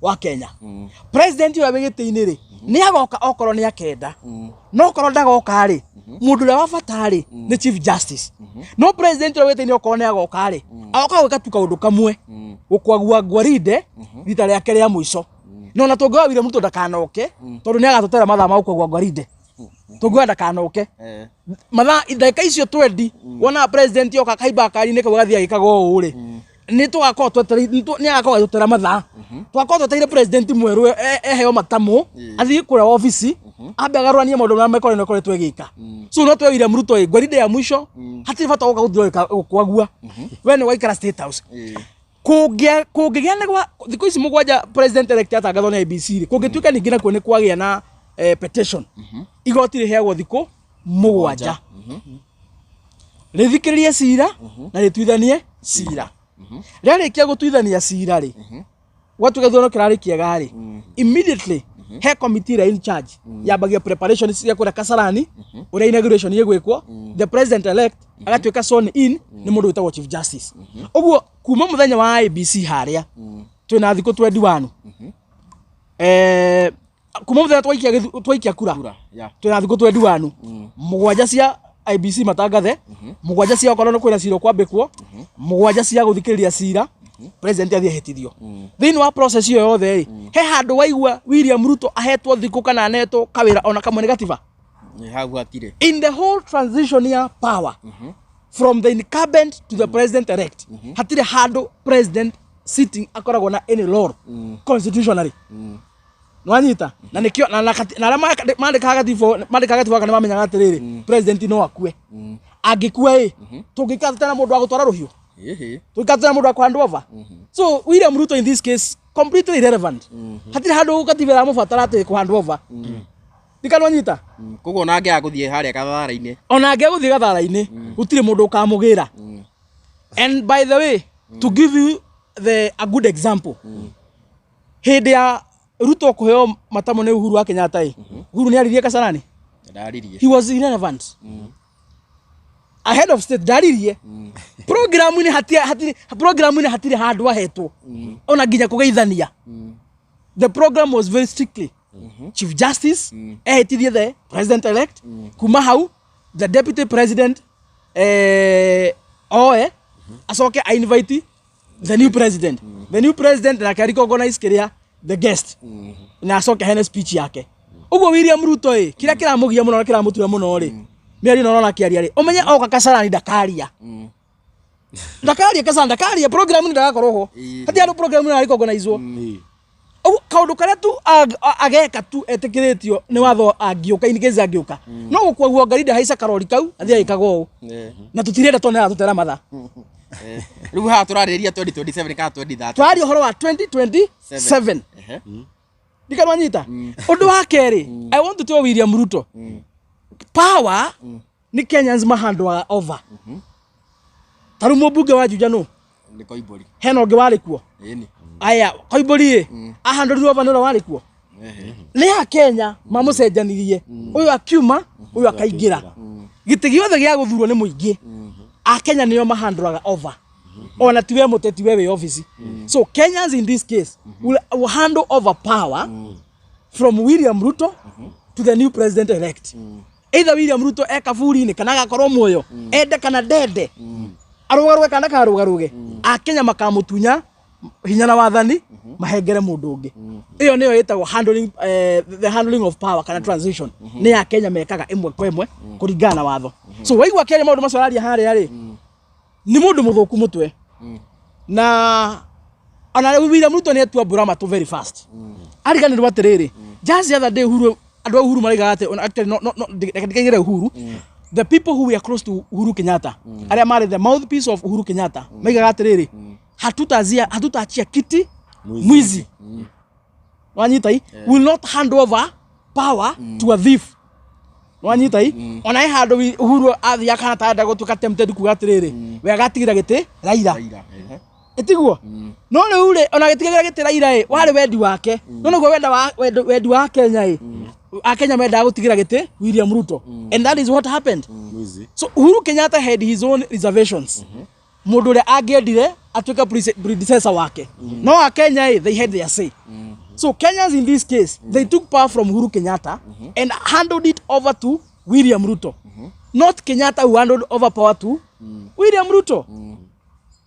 wa Kenya. President ũrĩa wĩ gĩtĩ-inĩ rĩ, nĩ agoka okorwo nĩ akenda, no okorwo ndagoka rĩ, mũndũ ũrĩa wa bata rĩ, nĩ Chief Justice. No president ũrĩa wĩ gĩtĩ-inĩ okorwo nĩ agoka rĩ, agoka gwĩka tu kaũndũ kamwe, gũkwagua ngwarinde rita rĩake rĩa mũico. No na tũngĩoya William Ruto ndakanoke, tondũ nĩ agatũtera mathaa ma gũkwagua ngwarinde, tũngĩoya ndakanoke mathaa ndagĩka icio 20, wona president oka kaimba kari-inĩ kau agathiĩ agĩkaga ũũ rĩ, nĩ tũgakorwo twetereire, nĩ agakorwo agĩtũtera mathaa, tũgakorwo twetereire president mwerũ eheo matamũ, athiĩ kũrĩa obici ambe agarũranie maũndũ marĩa mekorwo ĩkoretwo ĩgĩka. So no twe William Ruto ĩ ngwarinde ya mũico, hatirĩ bata gũka gũthira gũkwagua, we nĩ waikara State House. Kũngĩgĩa nĩ gwa thikũ ici 7 president elect atangathwo nĩ IEBC rĩ, kũngĩtuĩka ningĩ nakuo nĩ kwagĩa na petition, igoti rĩheagwo thikũ 7 rĩthikĩrĩrie cira na rĩtuithanie cira. Rĩarĩkia gũtuithania cira rĩ, gwatuĩka gĩthurano kĩrarĩ kĩega rĩ, immediately he committee ĩrĩa in charge yambagia preparation cia kũrĩa Kasarani ũrĩa inauguration ĩgwĩkwo, the president elect agatuĩka sworn in nĩ mũndũ wĩtagwo Chief Justice. Ũguo kuma mũthenya wa IEBC harĩa twĩna thikũ 21, kuma mũthenya twaikia kura, Kura, ya. Twĩna thikũ 21, 7 cia IEBC matangathe, 7 cia okorwo nĩ kwĩna cira ũkwambĩkwo, 7 cia gũthikĩrĩria cira, president athiĩ ahĩtithio. Thĩinĩ wa process ĩyo yothe rĩ, he handũ waigua William Ruto ahetwo thikũ kana anetwo kawĩra ona kamwe nĩ gatiba? Nĩ hau hatirĩ. In the whole transition ya power from the incumbent to the president elect, hatirĩ handũ president sitting akoragwo na any role constitutionally. Nwanyita? Na nikio na arĩa mandĩkaga gatibo gaka nĩ mamenyaga atĩrĩrĩ, president no akue. Angĩkua ĩ, tũngĩikara tũtarĩ na mũndũ wa gũtwara rũhiũ? Tũngĩikara tũtarĩ na mũndũ wa kũhand over? So William Ruto in this case, completely irrelevant. Hatirĩ handũ katiba ĩramũbatara atĩ kũhand over. Ndikanwanyita? Koguo ona angĩaga gũthiĩ harĩa gathara-inĩ. Ona angĩaga gũthiĩ gathara-inĩ, gũtirĩ mũndũ ũkamũgĩra. And by the way, to give you the a good example, hĩndĩ ya Ruto kũheo matamo nĩ Uhuru wa Kenyatta ĩ, Uhuru nĩ aririe Kasarani? Ndaririe. He was irrelevant. A head of state ndaririe programu-inĩ, hatirĩ hatirĩ programu-inĩ, hatirĩ handũ ahetwo ona nginya kũgeithania. The program was very strictly Chief Justice ehĩtithie the president elect, kuma hau the deputy president oe acoke a invite the new president, the new president nake recognize kĩrĩa the guest na acoke ahene speech yake. Ũguo William Ruto ĩ, kĩrĩa kĩramũgia mũno na kĩramũtura mũno rĩ, mĩario ĩno ũrona akĩaria rĩ, ũmenye oka Kasarani ndakaria. Ndakarie kesa ndakarie program ni ndagakorwo ho. Ĩĩ. Hati andu program ni arikoganizwo. Ĩĩ. Ũguo kaũndũ karĩa tu ageka tu etĩkĩrĩtio nĩ watho angĩũka in case angĩũka no gũkua guo ngari ndahaica karori kau athiĩ agĩkaga ũũ na tũtirenda tondũ nĩaratũtera mathaa. Rĩu haha tũrarĩrĩria 2027 kana 2030? Twaria ũhoro wa 2027. Ehe. Ndikanwanyita ũndũ wa kerĩ, I want to tell William Ruto, power nĩ Kenyans mahandwaga over. Ta rĩu mũmbunge wa Juja nũ? Nĩ Koimbũri. Hena ũngĩ warĩ kuo? Ĩni. Aya, Koimbũri ĩ ahandũrirwo over nĩ ũrĩa warĩ kuo? Nĩ a Kenya mamũcenjanirie, ũyũ akiuma, ũyũ akaingĩra. Gĩtĩ gĩothe gĩa gũthurwo nĩ mũingĩ, akenya nĩo mahandũraga over, ona tiwe mũteti we wĩ ofici. So Kenyans in this case will handle over power from William Ruto to the new president elect, either William Ruto e kaburi-inĩ kana agakorwo muoyo, ende kana ndende, arũgarũge kana ndakarũgarũge, akenya makamũtunya hinya na wathani mahengere mũndũ ũngĩ. Ĩyo nĩyo ĩtagwo handling, the handling of power kana transition. Nĩ ya Kenya mekaga ĩmwe kwa ĩmwe kũringana na watho. So waigua akĩaria maũndũ macio araria harĩa rĩ, nĩ mũndũ mũthũku mũtwe, na ona William Ruto nĩ atua mbura matũ very fast. Ariganĩrwo atĩrĩrĩ, just the other day Uhuru, andũ a Uhuru maraigaga atĩ ona actually no reke ndikaigĩre Uhuru, the people who were close to Uhuru Kenyatta, arĩa marĩ the mouthpiece of Uhuru Kenyatta, maigaga atĩrĩrĩ, hatutazia hatutaachia kiti mwizi. Wanyita i will not hand over power to a thief. Wanyita i ona he handũ Uhuru athiaga kana tarenda gũtuĩka tempted kuga atĩrĩrĩ, we agatigĩra gĩtĩ Raila. Raila. Ehe. Ĩtiguo no rĩu rĩ, ona gĩtigagĩra gĩtĩ Raila ĩ warĩ wendi wake, no nĩguo wenda wa wendi wa Kenya ĩ, akenya mendaga gũtigĩra gĩtĩ William Ruto, and that is what happened. Mwizi. So Uhuru Kenyatta had his own reservations, mũndũ ũrĩa angĩendire atuĩke predecessor wake, no akenya ĩ, they had their say. So Kenyans in this case, they took power from Uhuru Kenyatta and handed it over to William Ruto, not Kenyatta who handed over power to William Ruto.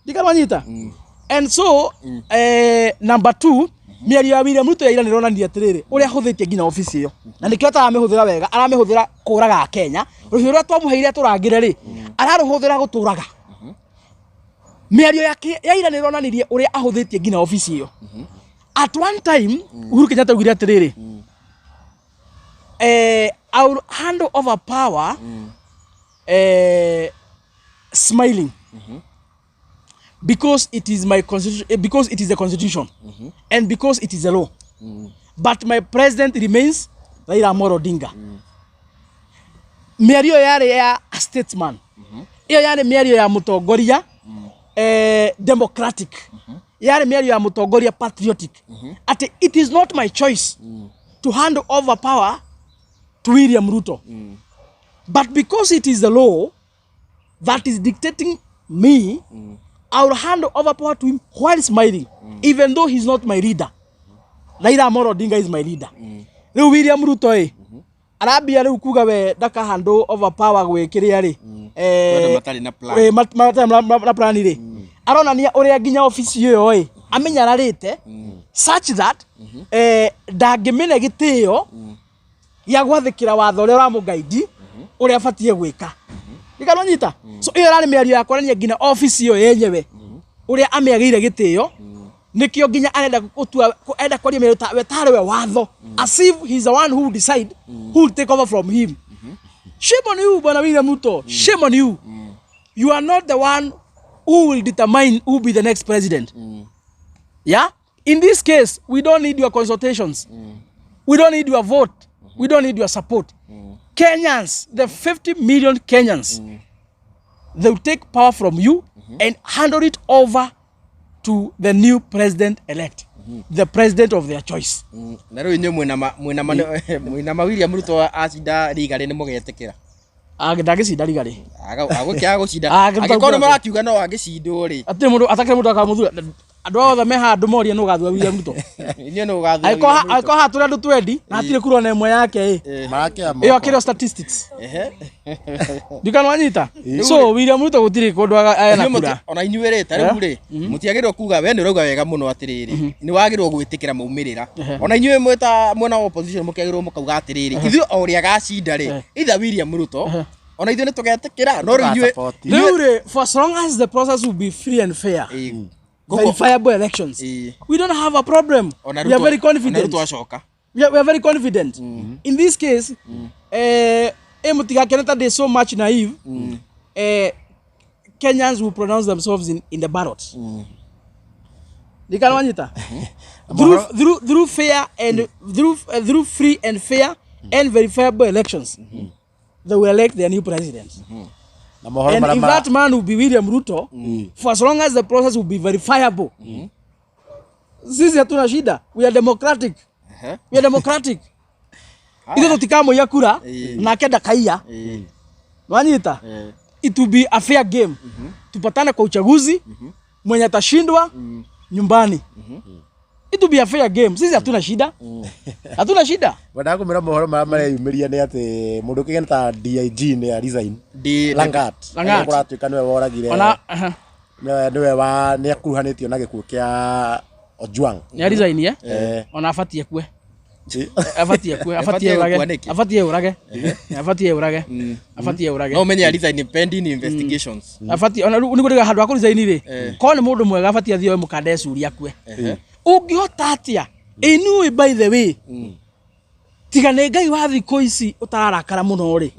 Ndikanwanyita. And so number two, mĩario ya William Ruto ya ira nĩronania atĩrĩrĩ ũrĩa ahũthĩtie nginya obici ĩyo, na nĩkĩo ataramĩhũthĩra wega, aramĩhũthĩra kũraga Kenya. Rũhiũ rũrĩa twamũheire tũrangĩre rĩ, ararũhũthĩra gũtũraga. Mĩario yake ya ira nĩronanirie ũrĩa ahũthĩtie nginya obici ĩyo. At one time Uhuru Kenyatta augire atĩrĩrĩ, I will hand over power smiling because it is my constitution, because it is the constitution and because it is a law, but my president remains Raila Amolo Odinga. Mĩario ĩyo yarĩ ya a statesman, ĩyo yarĩ mĩario ya mũtongoria democratic, yarĩ mĩario ya mũtongoria patriotic, atĩ it is not my choice to hand over power to William Ruto, but because it is the law that is dictating me, I will hand over power to him while smiling, even though he's not my leader. Raila Amolo Odinga is my leader. Rĩu William Ruto ĩ arambia rĩu kuga we ndaka hand over power gwĩ kĩrĩa rĩ, Andũ matarĩ na plan. matarĩ na plan rĩ, aronania ũrĩa nginya obici ĩyo ĩ amenyararĩte such that ndangĩmĩne gĩtĩo gĩa gwathĩkĩra watho ũrĩa ũramũgaidi ũrĩa abatiĩ gwĩka. Ndikanonyita. So ĩyo ĩrarĩ mĩario ya kuonania nginya obici ĩyo yenyewe ũrĩa amĩagĩire gĩtĩo, nĩkĩo nginya arenda gũtua, arenda kwaria mĩario ta we tarĩ we watho, as if he's the one who decide who will take over from him. Shame on you, Bwana William Ruto. Shame on you. You are not the one who will determine who will be the next president. Yeah, in this case we don't need your consultations, we don't need your vote, we don't need your support. Kenyans, the 50 million Kenyans, they will take power from you and handle it over to the new president elect, the president of their choice. Na rĩu inyuĩ mwĩna ma William Ruto acinda rigarĩ nĩ mũgetĩkĩra? Ndangĩcinda rigarĩ. Agũkĩaga gũcinda? Ah, kĩruta Angĩkorwo nĩ kura. marakiuga no angĩcindwo rĩ. Atirĩ mũndũ, atakĩrĩ mũndũ akamũthura. Andũ othe me haha andũ morie nũ ũgathura William Ruto. Inyuĩ nĩ ũgathura Angĩkorwo William Ruto? angĩkorwo haha tũrĩ andũ twendi na hatirĩ kura ona ĩmwe yake ĩ, Marakĩa ĩyo akĩrĩ o statistics. Ndikanwanyita. So William Ruto gũtirĩ kũndũ ena Inyuĩ kura. ona inyuĩ rĩ, ta rĩu rĩ, mũtiagĩrĩirwo kuga we nĩ ũrauga wega mũno atĩrĩrĩ, nĩ wagĩrĩirwo gwĩtĩkĩra maumĩrĩra. Ona inyuĩ mwĩta mwena wa opposition mũkĩagĩrĩirwo mũkauga atĩrĩrĩ, ithuĩ o ũrĩa agacinda rĩ, either William Ruto Ona ithuĩ nĩ tũgetĩkĩra no rĩu ithuĩ Tũgasupport. Rĩu rĩ, for as long as the process will be free and fair, Ĩĩ. verifiable elections, Ĩĩ. we don't have a problem. Ona We are very Ruto- ona confident. Ruto acoka. We are very confident. In this case, mũtigakene ta ndĩ so much naive. Kenyans will pronounce themselves in the ballot. Ndikana wanyita? Through fair and through free and fair and verifiable elections, they will elect their new president. Na mohoro And marĩa if that man will be William Ruto, for as long as the process will be verifiable, sisi hatuna shida. We are democratic. Ehe. We are democratic. Ithuĩ tũtikamũiya kura Ĩĩ. nake ndakaiya. Ĩĩ. Wanyita? Ĩĩ. It will be a fair game. Tupatane kwa uchaguzi, mwenye atashindwa nyumbani. It will be a fair game. Sisi hatuna shida. Hatuna shida. Wendaga kũmĩra mohoro marĩa mareyumĩria nĩ atĩ mũndũ ũkĩgena ta DIG nĩ a resign. Langat. Langat. Kũratuĩka nĩwe woragire. Ona aha. Nĩwe wa nĩ akuruhanĩtio na gĩkuũ kĩa Ojwang. Nĩ resign eh? Eh. Ona abatie kue. Ĩ- Abatie kue, abatie Abatie ũrage. gũkua nĩkĩ? Abatie ũrage. Abatie ũrage. Abatie ũrage. No ũmenye resign pending investigations. Abatie ona rĩu nĩguo handũ ha kũresign rĩ, korwo nĩ mũndũ mwega abatie athiĩ oe mũkanda ecuri akue. Ũngĩhota atĩa? Anyway, by the way, tiga nĩ Ngai wa thikũ ici ũtararakara mũno rĩ,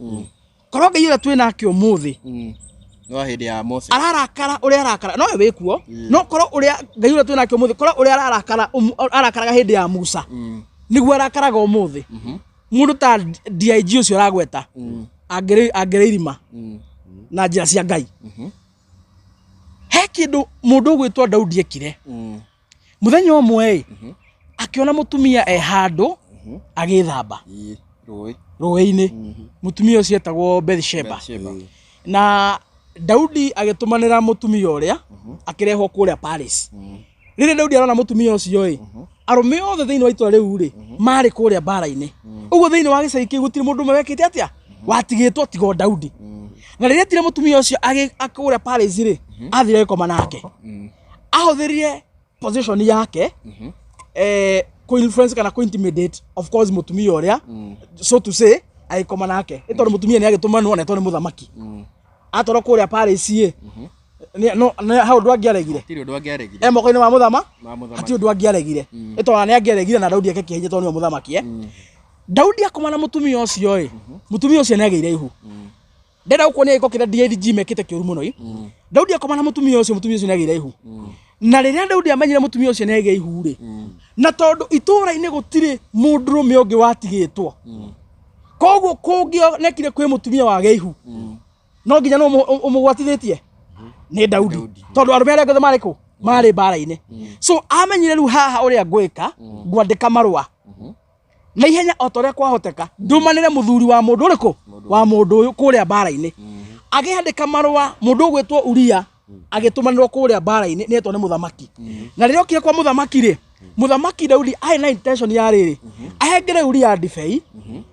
korwo Ngai ũrĩa twĩ nake ũmũthĩ No hĩndĩ ya Moses. ararakara ũrĩa arakara no we wĩkuo, no korwo ũrĩa Ngai ũrĩa twĩ nake ũmũthĩ, korwo ũrĩa ararakara arakaraga hĩndĩ ya Musa nĩguo arakaraga ũmũthĩ, mũndũ ta DIG ũcio ũragweta angĩrĩ irima na njĩra cia Ngai. He kĩndũ mũndũ ũgwĩtwo Daudi ekire mũthenya ũmwe ĩ, akĩona mũtumia e handũ agĩthamba Ĩĩ. Rũĩ. rũĩ-inĩ. Mũtumia ũcio etagwo Bathsheba. Bathsheba. Na Daudi agĩtũmanĩra mũtumia ũrĩa akĩrehwo kũrĩa Paris. Rĩrĩa Daudi arona mũtumia ũcio ĩ, arũme othe thĩinĩ wa itũra rĩu rĩ, marĩ kũrĩa mbara-inĩ. Ũguo thĩinĩ wa gĩcagi kĩu gũtirĩ mũndũ ũmwe wekĩte atĩa, watigĩtwo tiga o Daudi. Na rĩrĩa etire mũtumia ũcio kũrĩa Paris rĩ, athire agĩkoma nake. Ahũthĩrire position yake kũ-influence kana kũ-intimidate of course mũtumia ũrĩa, so to say agĩkoma nake. Nĩ tondũ mũtumia nĩ agĩtũmanwo na tondũ nĩ mũthamaki. Atwarwo kũrĩa Paris ĩ, no hau ũndũ angĩaregire. Hatirĩ ũndũ angĩaregire. E moko-inĩ ma mũthama, Ma mũthamaki. hatirĩ ũndũ angĩaregire. Nĩ tondũ nĩ angĩaregire na Daudi eke kĩhinya tondũ nĩwe mũthamaki eh. Daudi akoma na mũtumia ũcio ĩ, mũtumia ũcio nĩ agĩire ihu. Ndenda gũkuonia gĩko kĩrĩa DIG mekĩte kĩũru mũno ĩ. Daudi akoma na mũtumia ũcio, mũtumia ũcio nĩ agĩire ihu. Na rĩrĩa Daudi amenyire mũtumia ũcio nĩ agĩire ihu rĩ, na tondũ itũũra-inĩ gũtirĩ mũndũrũme ũngĩ watigĩtwo, koguo kũngĩonekire kwĩ mũtumia wagĩa ihu, no nginya nũ ũmũgwatithĩtie nĩ Daudi, tondũ arũme arĩa angĩ othe marĩ kũ marĩ mbara-inĩ. So amenyire rĩu haha ũrĩa ngwĩka, ngwandĩka marũa na ihenya o ta ũrĩa kwahoteka, ndũmanĩre mũthuri wa mũndũ ũrĩkũ wa mũndũ ũyũ kũrĩa mbara-inĩ. Agĩandĩka marũa, mũndũ ũgwĩtwo Uria agĩtũmanĩrwo kũrĩa mbara-inĩ nĩ etwo nĩ mũthamaki. Na rĩrĩa okire kwa mũthamaki rĩ, mũthamaki Daudi arĩ na intention ya rĩrĩ, ahengere Uria ndibei,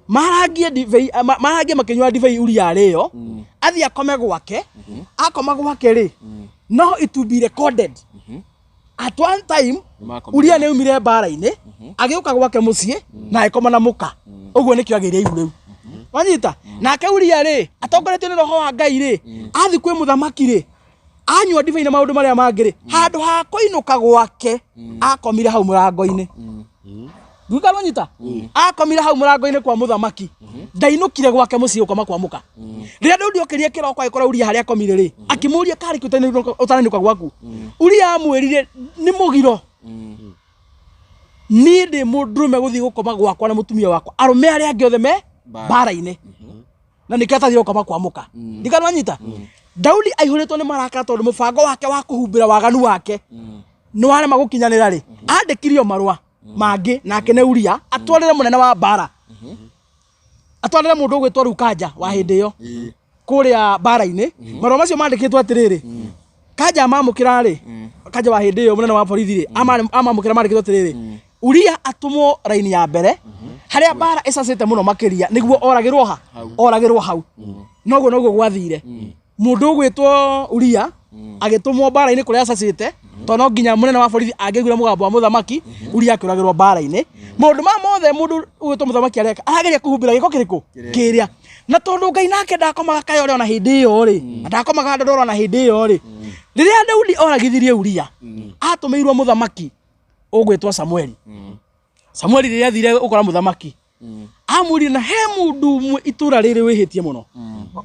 marangie ndibei, marangie makĩnyua ndibei Uria arĩo, athiĩ akome gwake. Akoma gwake rĩ, no it will be recorded at one time Nĩmakomire. Uria nĩ aumire mbara-inĩ agĩũka gwake mũciĩ na agĩkoma na mũka. Ũguo nĩkĩo agĩire ihu rĩu. Wanyita? Nake Uria rĩ, atongoretio nĩ roho wa Ngai rĩ, athiĩ kwĩ mũthamaki rĩ, anyua ndibei na maũndũ marĩa mangĩ rĩ, handũ ha kũinũka gwake akomire hau mũrango-inĩ. Nduika wanyita? Akomire hau mũrango-inĩ kwa mũthamaki. Ndainũkire gwake mũciĩ gũkoma kwa mũka. Rĩrĩa Daudi okĩrire kĩroko agĩkora Uria harĩa akomire rĩ, akĩmũria karĩ kĩ ũtarainũka gwaku. Uria amwĩrire nĩ mũgiro. Niĩ ndĩ mũndũrũme gũthiĩ gũkoma gwakwa na mũtumia wakwa, arũme arĩa angĩ othe me mbara-inĩ, na nĩkĩo atathire gũkoma kwa mũka. Ndikana wanyita? Daudi aihũrĩtwo nĩ marakara tondũ mũbango wake wa kũhumbĩra waganu wake nĩ warema gũkinyanĩra rĩ, andĩkirio marũa mangĩ nake nĩ Uria atwarĩre mũnene wa mbara, atwarĩre mũndũ ũgwĩtwo rĩu Kanja wa hĩndĩ ĩyo kũrĩa mbara-inĩ. Marũa macio mandĩkĩtwo atĩrĩrĩ, Kanja amamũkĩra rĩ, Kanja wa hĩndĩ ĩyo mũnene wa borithi rĩ, amamũkĩra mandĩkĩtwo atĩrĩrĩ, Uria atũmwo raini ya mbere harĩa mbara ĩcacĩte mũno makĩria nĩguo oragĩrwo ha oragĩrwo hau. Noguo noguo gwathire, mũndũ ũgwĩtwo Uria agĩtũmwo mbara-inĩ kũrĩa acacĩte. Tondũ no nginya mũnene wa borithi angĩaiguire mũgambo wa mũthamaki, Uria akĩũragĩrwo mbara-inĩ. Maũndũ maya mothe mũndũ ũgwĩtwo mũthamaki areka, arageria kũhumbĩra gĩko kĩrĩkũ? Kĩrĩa. Na tondũ Ngai nake ndakomaga kayore ona hĩndĩ ĩyo rĩ, na ndakomaga ndoro ona hĩndĩ ĩyo rĩ, rĩrĩa Daudi oragithirie Uria, atũmĩirwo mũthamaki ũgwĩtwo Samueli. Samueli rĩrĩa athire gũkora mũthamaki, amwĩrire na he mũndũ ũmwe itũra rĩrĩ wĩhĩtie mũno.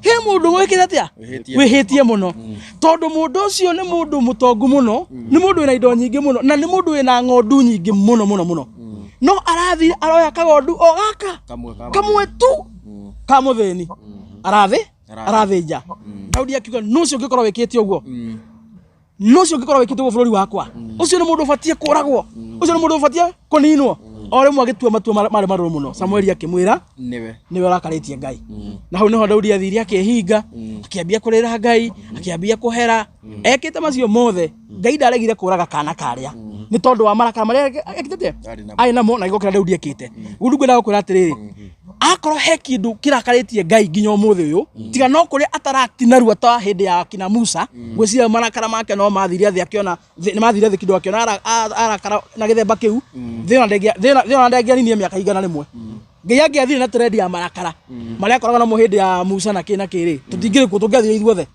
He mũndũ ũmwe wĩkĩte atĩa? Wĩhĩtie. Wĩhĩtie mũno. Tondũ mũndũ ũcio nĩ mũndũ mũtongu mũno, nĩ mũndũ wĩna indo nyingĩ mũno, na nĩ mũndũ wĩna ng'ondu nyingĩ mũno mũno mũno. No arathiĩ aroya kagondu o gaka Kamwe ka kamwe tu ka mũthĩni arathĩ arathĩnja. Daudi akiuga nũ ũcio ũngĩkorwo wĩkĩte ũguo? Nũ ũcio ũngĩkorwo wĩkĩte ũguo bũrũri wakwa? Ũcio nĩ mũndũ ũbatiĩ kũragwo, ũcio nĩ mũndũ ũbatiĩ kũninwo. O rĩmwe agĩtua matua marĩ marũrũ mũno. Samueli akĩmwĩra nĩwe nĩwe ũrakarĩtie Ngai. Na hau nĩho Daudi athire akĩhinga, akĩambia kũrĩra Ngai, akĩambia kũhera. Ekĩte macio mothe, Ngai ndaregire kũraga kana karĩa nĩ tondũ wa marakara marĩa ekĩte Arĩ namo. arĩ namo na gĩko kĩrĩa Daudi ekĩte. Rĩu ngwendaga gũkwĩra atĩrĩrĩ, akorwo he kĩndũ kĩrakarĩtie Ngai nginya ũmũthĩ ũyũ, tiga no kũrĩa atarakti narua ta hĩndĩ ya kina Musa, ngwĩciria marakara make no mathire thĩ akĩona nĩ mathire thĩ kĩndũ akĩona arakara na gĩthemba kĩu, thĩ ona ndĩngĩaninie mĩaka 100. Ngai angĩathire na trend ya marakara marĩa akoragwo namo hĩndĩ ya Musa na kĩ na kĩ rĩ, tũtingĩrĩ kuo, tũngĩathire ithuothe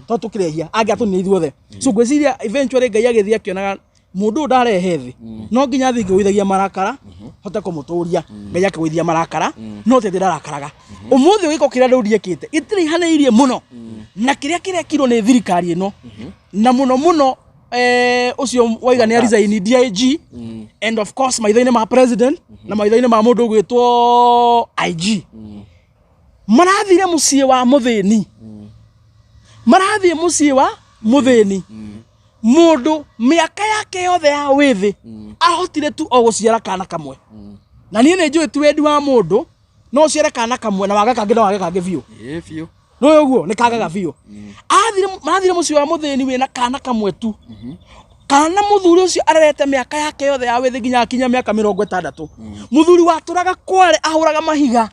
tondũ tũkĩrehia, angĩatũninire ithuothe. So ngwĩciria eventually Ngai agĩthiĩ akĩonaga mũndũ ũyũ ndarehe thĩ, no nginya athiĩ ngĩgũithagia marakara hote kũmũtũria. Ngai akĩgũithia marakara, no ti atĩ ndarakaraga. Ũmũthĩ gĩko kĩrĩa Daudi ekĩte gĩtiraihanĩirie mũno na kĩrĩa kĩrekirwo nĩ thirikari ĩno, na mũno mũno ũcio waiga nĩ resign DIG, and of course maitho-inĩ ma president na maitho-inĩ ma mũndũ ũgwĩtwo IG. Marathire mũciĩ wa mũthĩni, marathiĩ mũciĩ wa mũthĩni, mũndũ mĩaka yake yothe ya wĩthĩ ahotire tu o gũciara kana kamwe. Na niĩ nĩ njũĩ ti wendi wa mũndũ no ũciare kana kamwe na wage kangĩ, no wage kangĩ biũ. Ĩĩ biũ. Nĩ ũguo nĩ kagaga biũ. Marathire mũciĩ wa mũthĩni wĩna kana kamwe tu, kana mũthuri ũcio arerete mĩaka yake yothe ya wĩthĩ nginya akinya mĩaka 60. Mũthuri watũraga kware ahũraga mahiga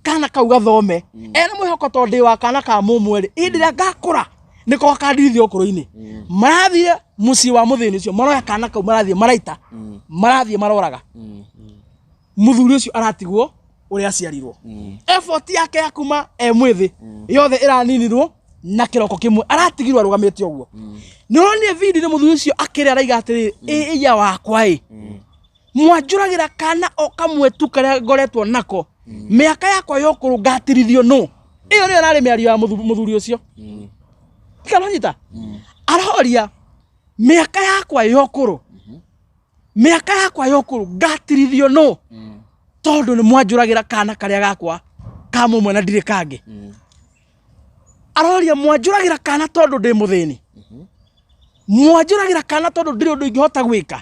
kana kau gathome, ena mwĩhoko tondũ ndĩ wa kana ka mũmwe rĩ, hĩndĩ ĩrĩa ngakũra nĩko gakandirithia ũkũrũ-inĩ. Marathiĩ mũciĩ wa mũthĩni ũcio, maroya kana kau, marathiĩ maraita, marathiĩ maroraga. Mũthuri ũcio aratigwo ũrĩa aciarirwo. Effort yake ya kuma e mwĩthĩ yothe ĩraninirwo na kĩroko kĩmwe, aratigirwo arũgamĩte ũguo. Nĩ ũronire video nĩ mũthuri ũcio akĩrĩa araiga atĩrĩrĩ, ĩya wakwa ĩ, mwanjũragĩra kana o kamwe tu karĩa ngoretwo nako mĩaka yakwa ya ũkũrũ, ngatirithio nũ? Ĩyo nĩyo ĩrarĩ mĩario ya mũthuri ũcio. Tikananyita aroria mĩaka yakwa ya ũkũrũ, mĩaka yakwa ya ũkũrũ ngatirithio nũ, tondũ nĩ mwanjũragĩra kana karĩa gakwa ka mũmwe na ndirĩ kangĩ. Aroria mwanjũragĩra kana tondũ ndĩ mũthĩni, mwanjũragĩra kana tondũ ndirĩ ũndũ ingĩhota gwĩka.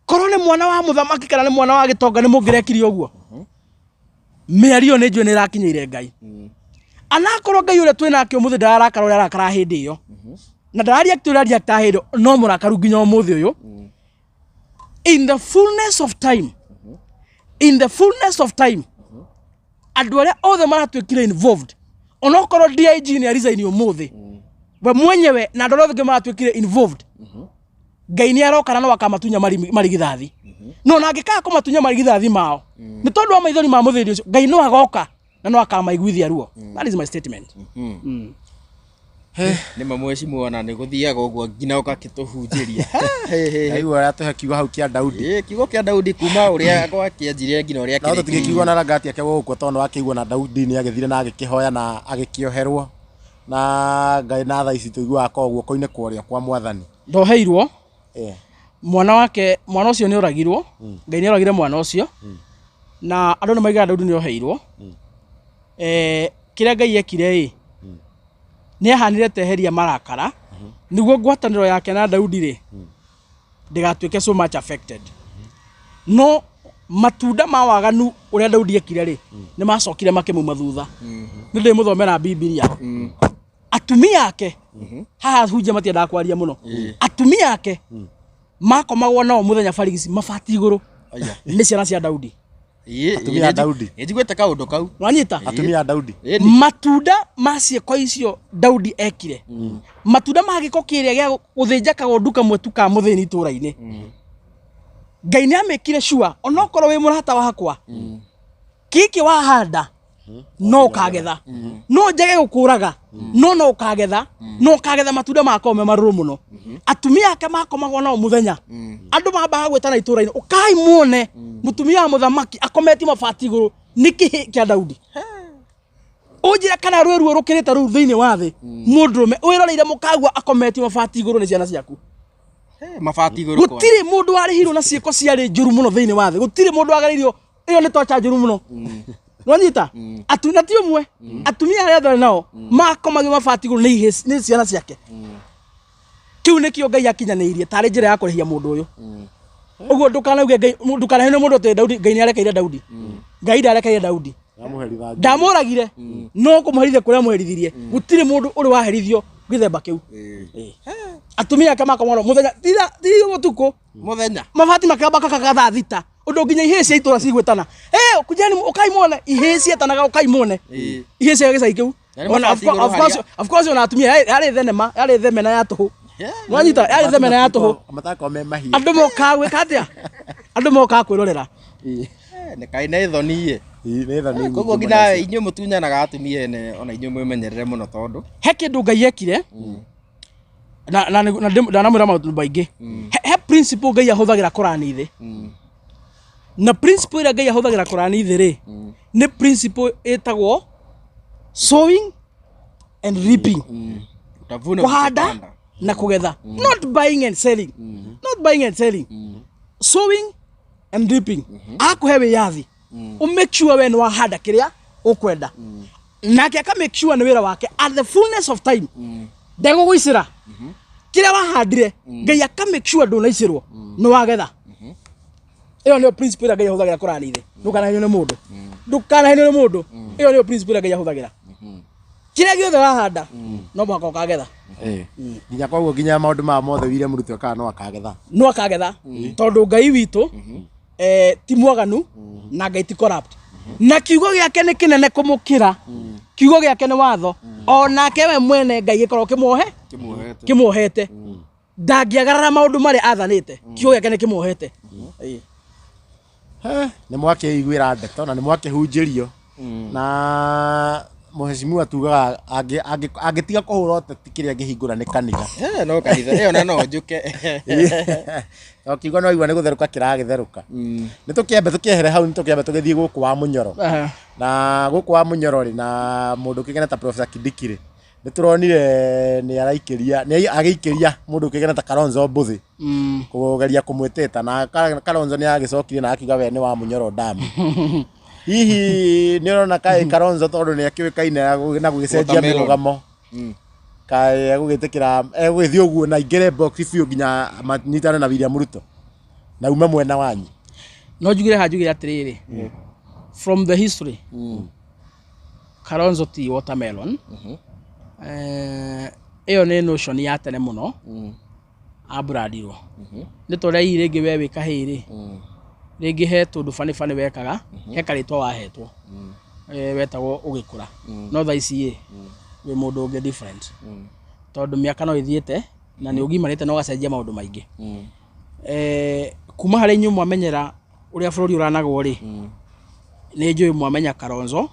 Korwo nĩ mwana wa mũthamaki kana nĩ mwana wa gĩtonga nĩ mũngĩrekire ũguo? Mĩario nĩ njũĩ nĩ ĩrakinyĩire Ngai. Anakorwo Ngai ũrĩa twĩ nake ũmũthĩ ndararakara ũrĩa arakara hĩndĩ ĩyo, na ndarareact ũrĩa areacta hĩndĩ ĩyo, no mũrakaru nginya ũmũthĩ ũyũ. In the fullness of time, in the fullness of time, andũ arĩa othe maratuĩkire involved, onokorwo DIG nĩ resign ũmũthĩ, we mwenyewe na andũ arĩa othe maratuĩkire involved, Ngai nĩ aroka na no akamatunya marigithathi. No na angĩkaga kũmatunya marigithathi mao nĩ tondũ wa maithori ma mũthĩni ũcio, Ngai no agoka na no akamaiguithia ruo. That is my statement. Nĩ ma mheshimiwa, na nĩ gũthiaga ũguo nginya ũgakĩtũhunjĩria. Ndaigua ũrĩa tũhe kiugo hau kĩa Daudi. Ĩĩ, kiugo kĩa Daudi kuma ũrĩa gwakĩanjirie nginya ũrĩa No tũtingĩkiuga na rangati ake gũgũkua tondũ nĩ wakĩigua na Daudi nĩ agĩthire na agĩkĩhoya na agĩkĩoherwo na Ngai, na thaa ici tũiguaga ko guoko-inĩ kwa ũrĩo kwa mwathani. Ndoheirwo mwana wake, mwana ũcio nĩ oragirwo. Ngai nĩ oragire mwana ũcio, na andũ nĩ maigaga Daudi nĩ oheirwo. Kĩrĩa Ngai ekire ĩ nĩ ahanire teheria marakara nĩguo ngwatanĩro yake na Daudi rĩ ndĩgatuĩke so much affected. No matunda ma waganu ũrĩa Daudi ekire rĩ nĩ macokire makĩmuma thutha. Nĩ ndĩmũthomera Bibilia. Atumia ake haha hunjia matiendaga kwaria mũno. Atumia ake makomagwo nao mũthenya barigici mabati igũrũ Aya. nĩ ciana cia Daudi. Atumia a Daudi. Njiguĩte kaũndũ kau. Wanyita? Atumia a Daudi. Ĩni. Matunda ma ciĩko icio Daudi ekire, matunda ma gĩko kĩrĩa gĩa gũthĩnja kagondu kamwe tu ka mũthĩni itũra-inĩ, Ngai nĩ amĩkire sure onokorwo wĩ mũrata wakwa, kĩkĩ wahanda no ũkagetha, no njage gũkũraga, no ũkagetha, no ũkagetha matunda makorwo me marũrũ mũno. Atumia ake makomagwo nao mũthenya, andũ mambaga gwĩtana itũra-inĩ, ũkai muone mũtumia wa mũthamaki akometie mabati igũrũ nĩ kĩhĩ kĩa Daudi. Ũnjĩre kana rwĩ ruo rũkĩrĩte rũu thĩinĩ wa thĩ, mũndũrũme wĩroreire mũkagua akometio mabati igũrũ nĩ ciana ciaku. Mabati igũrũ kwa. Gũtirĩ mũndũ warĩhirwo na ciĩko ciarĩ njũru mũno thĩinĩ wa thĩ, gũtirĩ mũndũ wagereirio ĩyo nĩ tocha njũru mũno. Nwanyita na ti ũmwe, atumia arĩa othe nao makomagio mabati igũrũ nĩ ihĩĩ, nĩ ciana ciake. Kĩu nĩkĩo Ngai akinyanĩirie tarĩ njĩra ya kũrĩhia mũndũ ũyũ. Ũguo ndũkanauge Ngai, ndũkanahene mũndũ atĩ Daudi, Ngai nĩ arekeire Daudi. Ngai ndarekeire Daudi. Ndamũherithagia. Ndamũragire, no kũmũherithia kũrĩa amũherithirie, gũtirĩ mũndũ ũrĩ waherithio gĩthemba kĩu. Atumia ake makomagwo mũthenya, ti ũtukũ. Mũthenya. Mabati makĩamba kakaga thaa thita, ũndũ nginya ihĩĩ cia itũra cigwĩtana, "Ĩ, kujeni ũkai muone." Ihĩĩ cietanaga, "Ũkai muone." Ihĩĩ cia gĩcagi kĩu. Na nĩ Ona, mabati igũrũ of course, harĩa. of course, ona atumia yarĩ thenema, yarĩ themena ya tũhũ. Nwanyita, yarĩ themena ya tũhũ. Matakorwo me mahiũ. Andũ mokaga gwĩka atĩa? Andũ mokaga kwĩrorera. Nĩ kaĩ nĩ thoni ĩ. Nĩ thoni nyingĩ Koguo mũno nginya ici. inyuĩ mũtunyanaga atumia ene, ona inyuĩ mwĩmenyerere mũno tondũ He kĩndũ Ngai ekire na ndanamwĩra maũndũ maingĩ. He principle Ngai ahũthagĩra kũrani thĩ, na principle ĩrĩa Ngai ahũthagĩra kũrani thĩ rĩ, nĩ principle ĩtagwo sowing and reaping. Utavuna Kũhanda ulichopanda. na kũgetha, not buying and selling, not buying and selling, sowing and reaping. Akũhe wĩyathi ũ make sure we nĩ wahanda kĩrĩa ũkwenda, nake aka make sure nĩ wĩra wake at the fullness of time ndegũgũicĩra kĩrĩa wahandire. Ngai aka make sure ndũnaicĩrwo, nĩ wagetha. Ĩyo nĩyo principle ĩrĩa Ngai ahũthagĩra kũrani thĩ. Ndũkanahenio nĩ mũndũ, ndũkanahenio nĩ mũndũ. Ĩyo nĩyo principle ĩrĩa Ngai ahũthagĩra. Kĩrĩa gĩothe wahanda no mũhaka ũkagetha. Nginya koguo nginya maũndũ maya mothe William Ruto ekaga no akagetha. No akagetha, tondũ Ngai witũ ti mwaganu na Ngai ti corrupt, na kiugo gĩake nĩ kĩnene kũmũkĩra. Kiugo gĩake nĩ watho, onake we mwene Ngai gĩkorwo kĩmuohe. Kĩmuohete. Kĩmuohete, ndangĩagarara maũndũ marĩa athanĩte. Kiugo gĩake nĩ kĩmuohete. He, nĩ mwakĩiguĩra ndeto na nĩ mwakĩhunjĩrio na mheshimiwa tugaga angĩtiga kũhũra ũteti, kĩrĩa angĩhingũra nĩ kanitha. No kanitha ĩyo na no njũke. O kiugo no igua nĩ gũtherũka kĩragĩtherũka. Nĩ tũkĩambe tũkĩehere hau, nĩ tũkĩambe tũgĩthiĩ gũkũ wa Mũnyoro. Na gũkũ wa Mũnyoro rĩ, na mũndũ ũkĩgena ta Professor Kindiki rĩ, nĩ tũronire nĩ araikĩria, nĩ agĩikĩria mũndũ ũkĩgena ta Kalonzo Mbuthi kũgeria kũmwĩtĩta, na Kalonzo nĩ agĩcokire na akiuga we nĩ wa Mũnyoro damu. Hihi nĩ ũrona kaĩ Kalonzo, tondũ nĩ akĩũĩkaine na gũgĩcenjia Watermelon. mĩrũgamo, kaĩ egũgĩtĩkĩra egũgĩthiĩ ũguo na aingĩre box biũ nginya manyitane na William Ruto na ume mwena wanyu? No njugire haha, njugire atĩrĩrĩ, from the history, Kalonzo ti watermelon. Ĩyo nĩ notion ya tene mũno abrandirwo nĩ ta ũrĩa hihi rĩngĩ we wĩ kahĩĩ rĩ, rĩngĩ he tũndũ bani bani wekaga, he karĩtwa wahetwo, wetagwo ũgĩkũra, no thaa ici ĩ wĩ mũndũ ũngĩ different, tondũ mĩaka no ĩthiĩte na nĩ ũgimarĩte na ũgacenjia maũndũ maingĩ. Kuma harĩ inyuĩ mwamenyera ũrĩa bũrũri ũranagwo rĩ, nĩ njũĩ mwamenya Kalonzo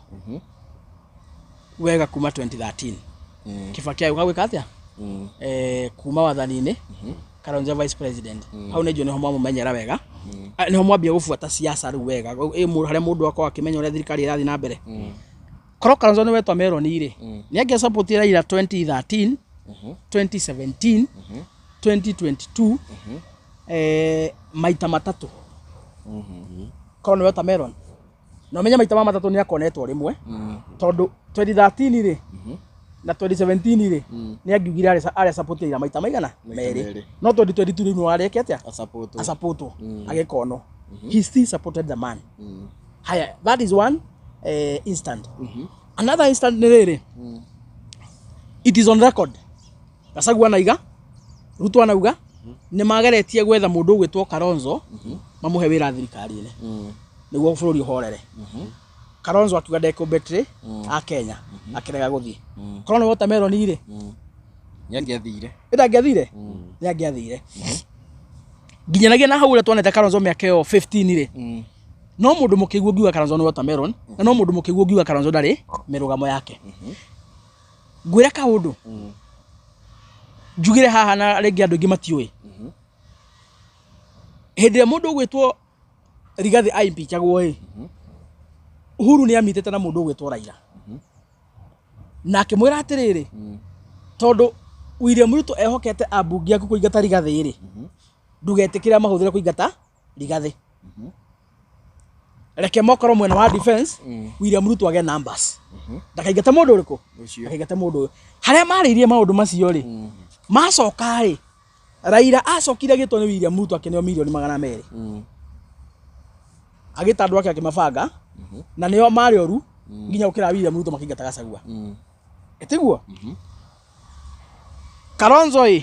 wega kuma 2013 Kibaki agĩũka gwĩka atĩa, kuma wathani-inĩ, Kalonzo vice president. Hau nĩ njũĩ nĩho mwamũmenyera wega. Ah, nĩho mwambia gũbuata siasa rĩu wega. Harĩa mũndũ akorwo akĩmenya ũrĩa thirikari ĩrathiĩ na mbere. Korwo Kalonzo nĩ wetwa Meloni rĩ, nĩ angĩa support Raila 2013, 2017, 2022, maita matatũ. Korwo nĩ wetwa Melon na ũmenye maita ma matatũ nĩ akonetwo rĩmwe, tondũ 2013 rĩ na 2017 rĩ, nĩ angiugire arĩa support Raila maita maigana merĩ. Merĩ. No 2022 rĩu nĩ wareke atĩa? Asapotwo. Asapotwo agĩkonwo, he still supported the man. Haya, that is one instant. Another instant nĩ rĩrĩ, it is on record, Gachagua anaiga, Ruto anauga nĩ mageretie gwetha mũndũ ũgwĩtwo Kalonzo mamũhe wĩra thirikari-inĩ. Nĩguo bũrũri ũhorere. Kalonzo akiuga ndekũ betray a Kenya, akĩrega gũthiĩ. Korwo nĩ watermelon rĩ, Nĩ angĩathire. Ndangĩathire, nĩ angĩathire. Nginyanagia na hau ũrĩa tuonete Kalonzo mĩaka ĩyo 15 rĩ, no mũndũ mũkĩgu ũngiuga Kalonzo nĩ watermelon, na no mũndũ mũkĩgu ũngiuga Kalonzo ndarĩ mĩrũgamo yake. Ngwĩre kaũndũ njugire haha na rĩngĩ andũ aingĩ matiũĩ. Hĩndĩ ĩrĩa mũndũ ũgwĩtwo Rigathĩ aimpichagwo ĩ, Uhuru nĩ amitĩte na mũndũ ũgwĩtwo Raila na akĩmwĩra atĩrĩrĩ, tondũ William Ruto ehokete ambunge aku kũingata Rigathĩ rĩ, ndũgetĩkĩre mahũthĩre kũingata Rigathĩ, reke mokorwo mwena wa defense, William Ruto agĩe numbers, ndakaingate mũndũ ũrĩkũ. Ũcio. Ndakaingate mũndũ ũyũ. Harĩa marĩirie maũndũ macio rĩ, macoka rĩ, Raila acokire agĩtwo nĩ William Ruto, akĩneo mirioni 200, agĩta andũ ake akĩmabanga, na nĩo marĩ oru nginya gũkĩra William Ruto makĩingata Gachagua. Ĩtiguo Kalonzo ĩ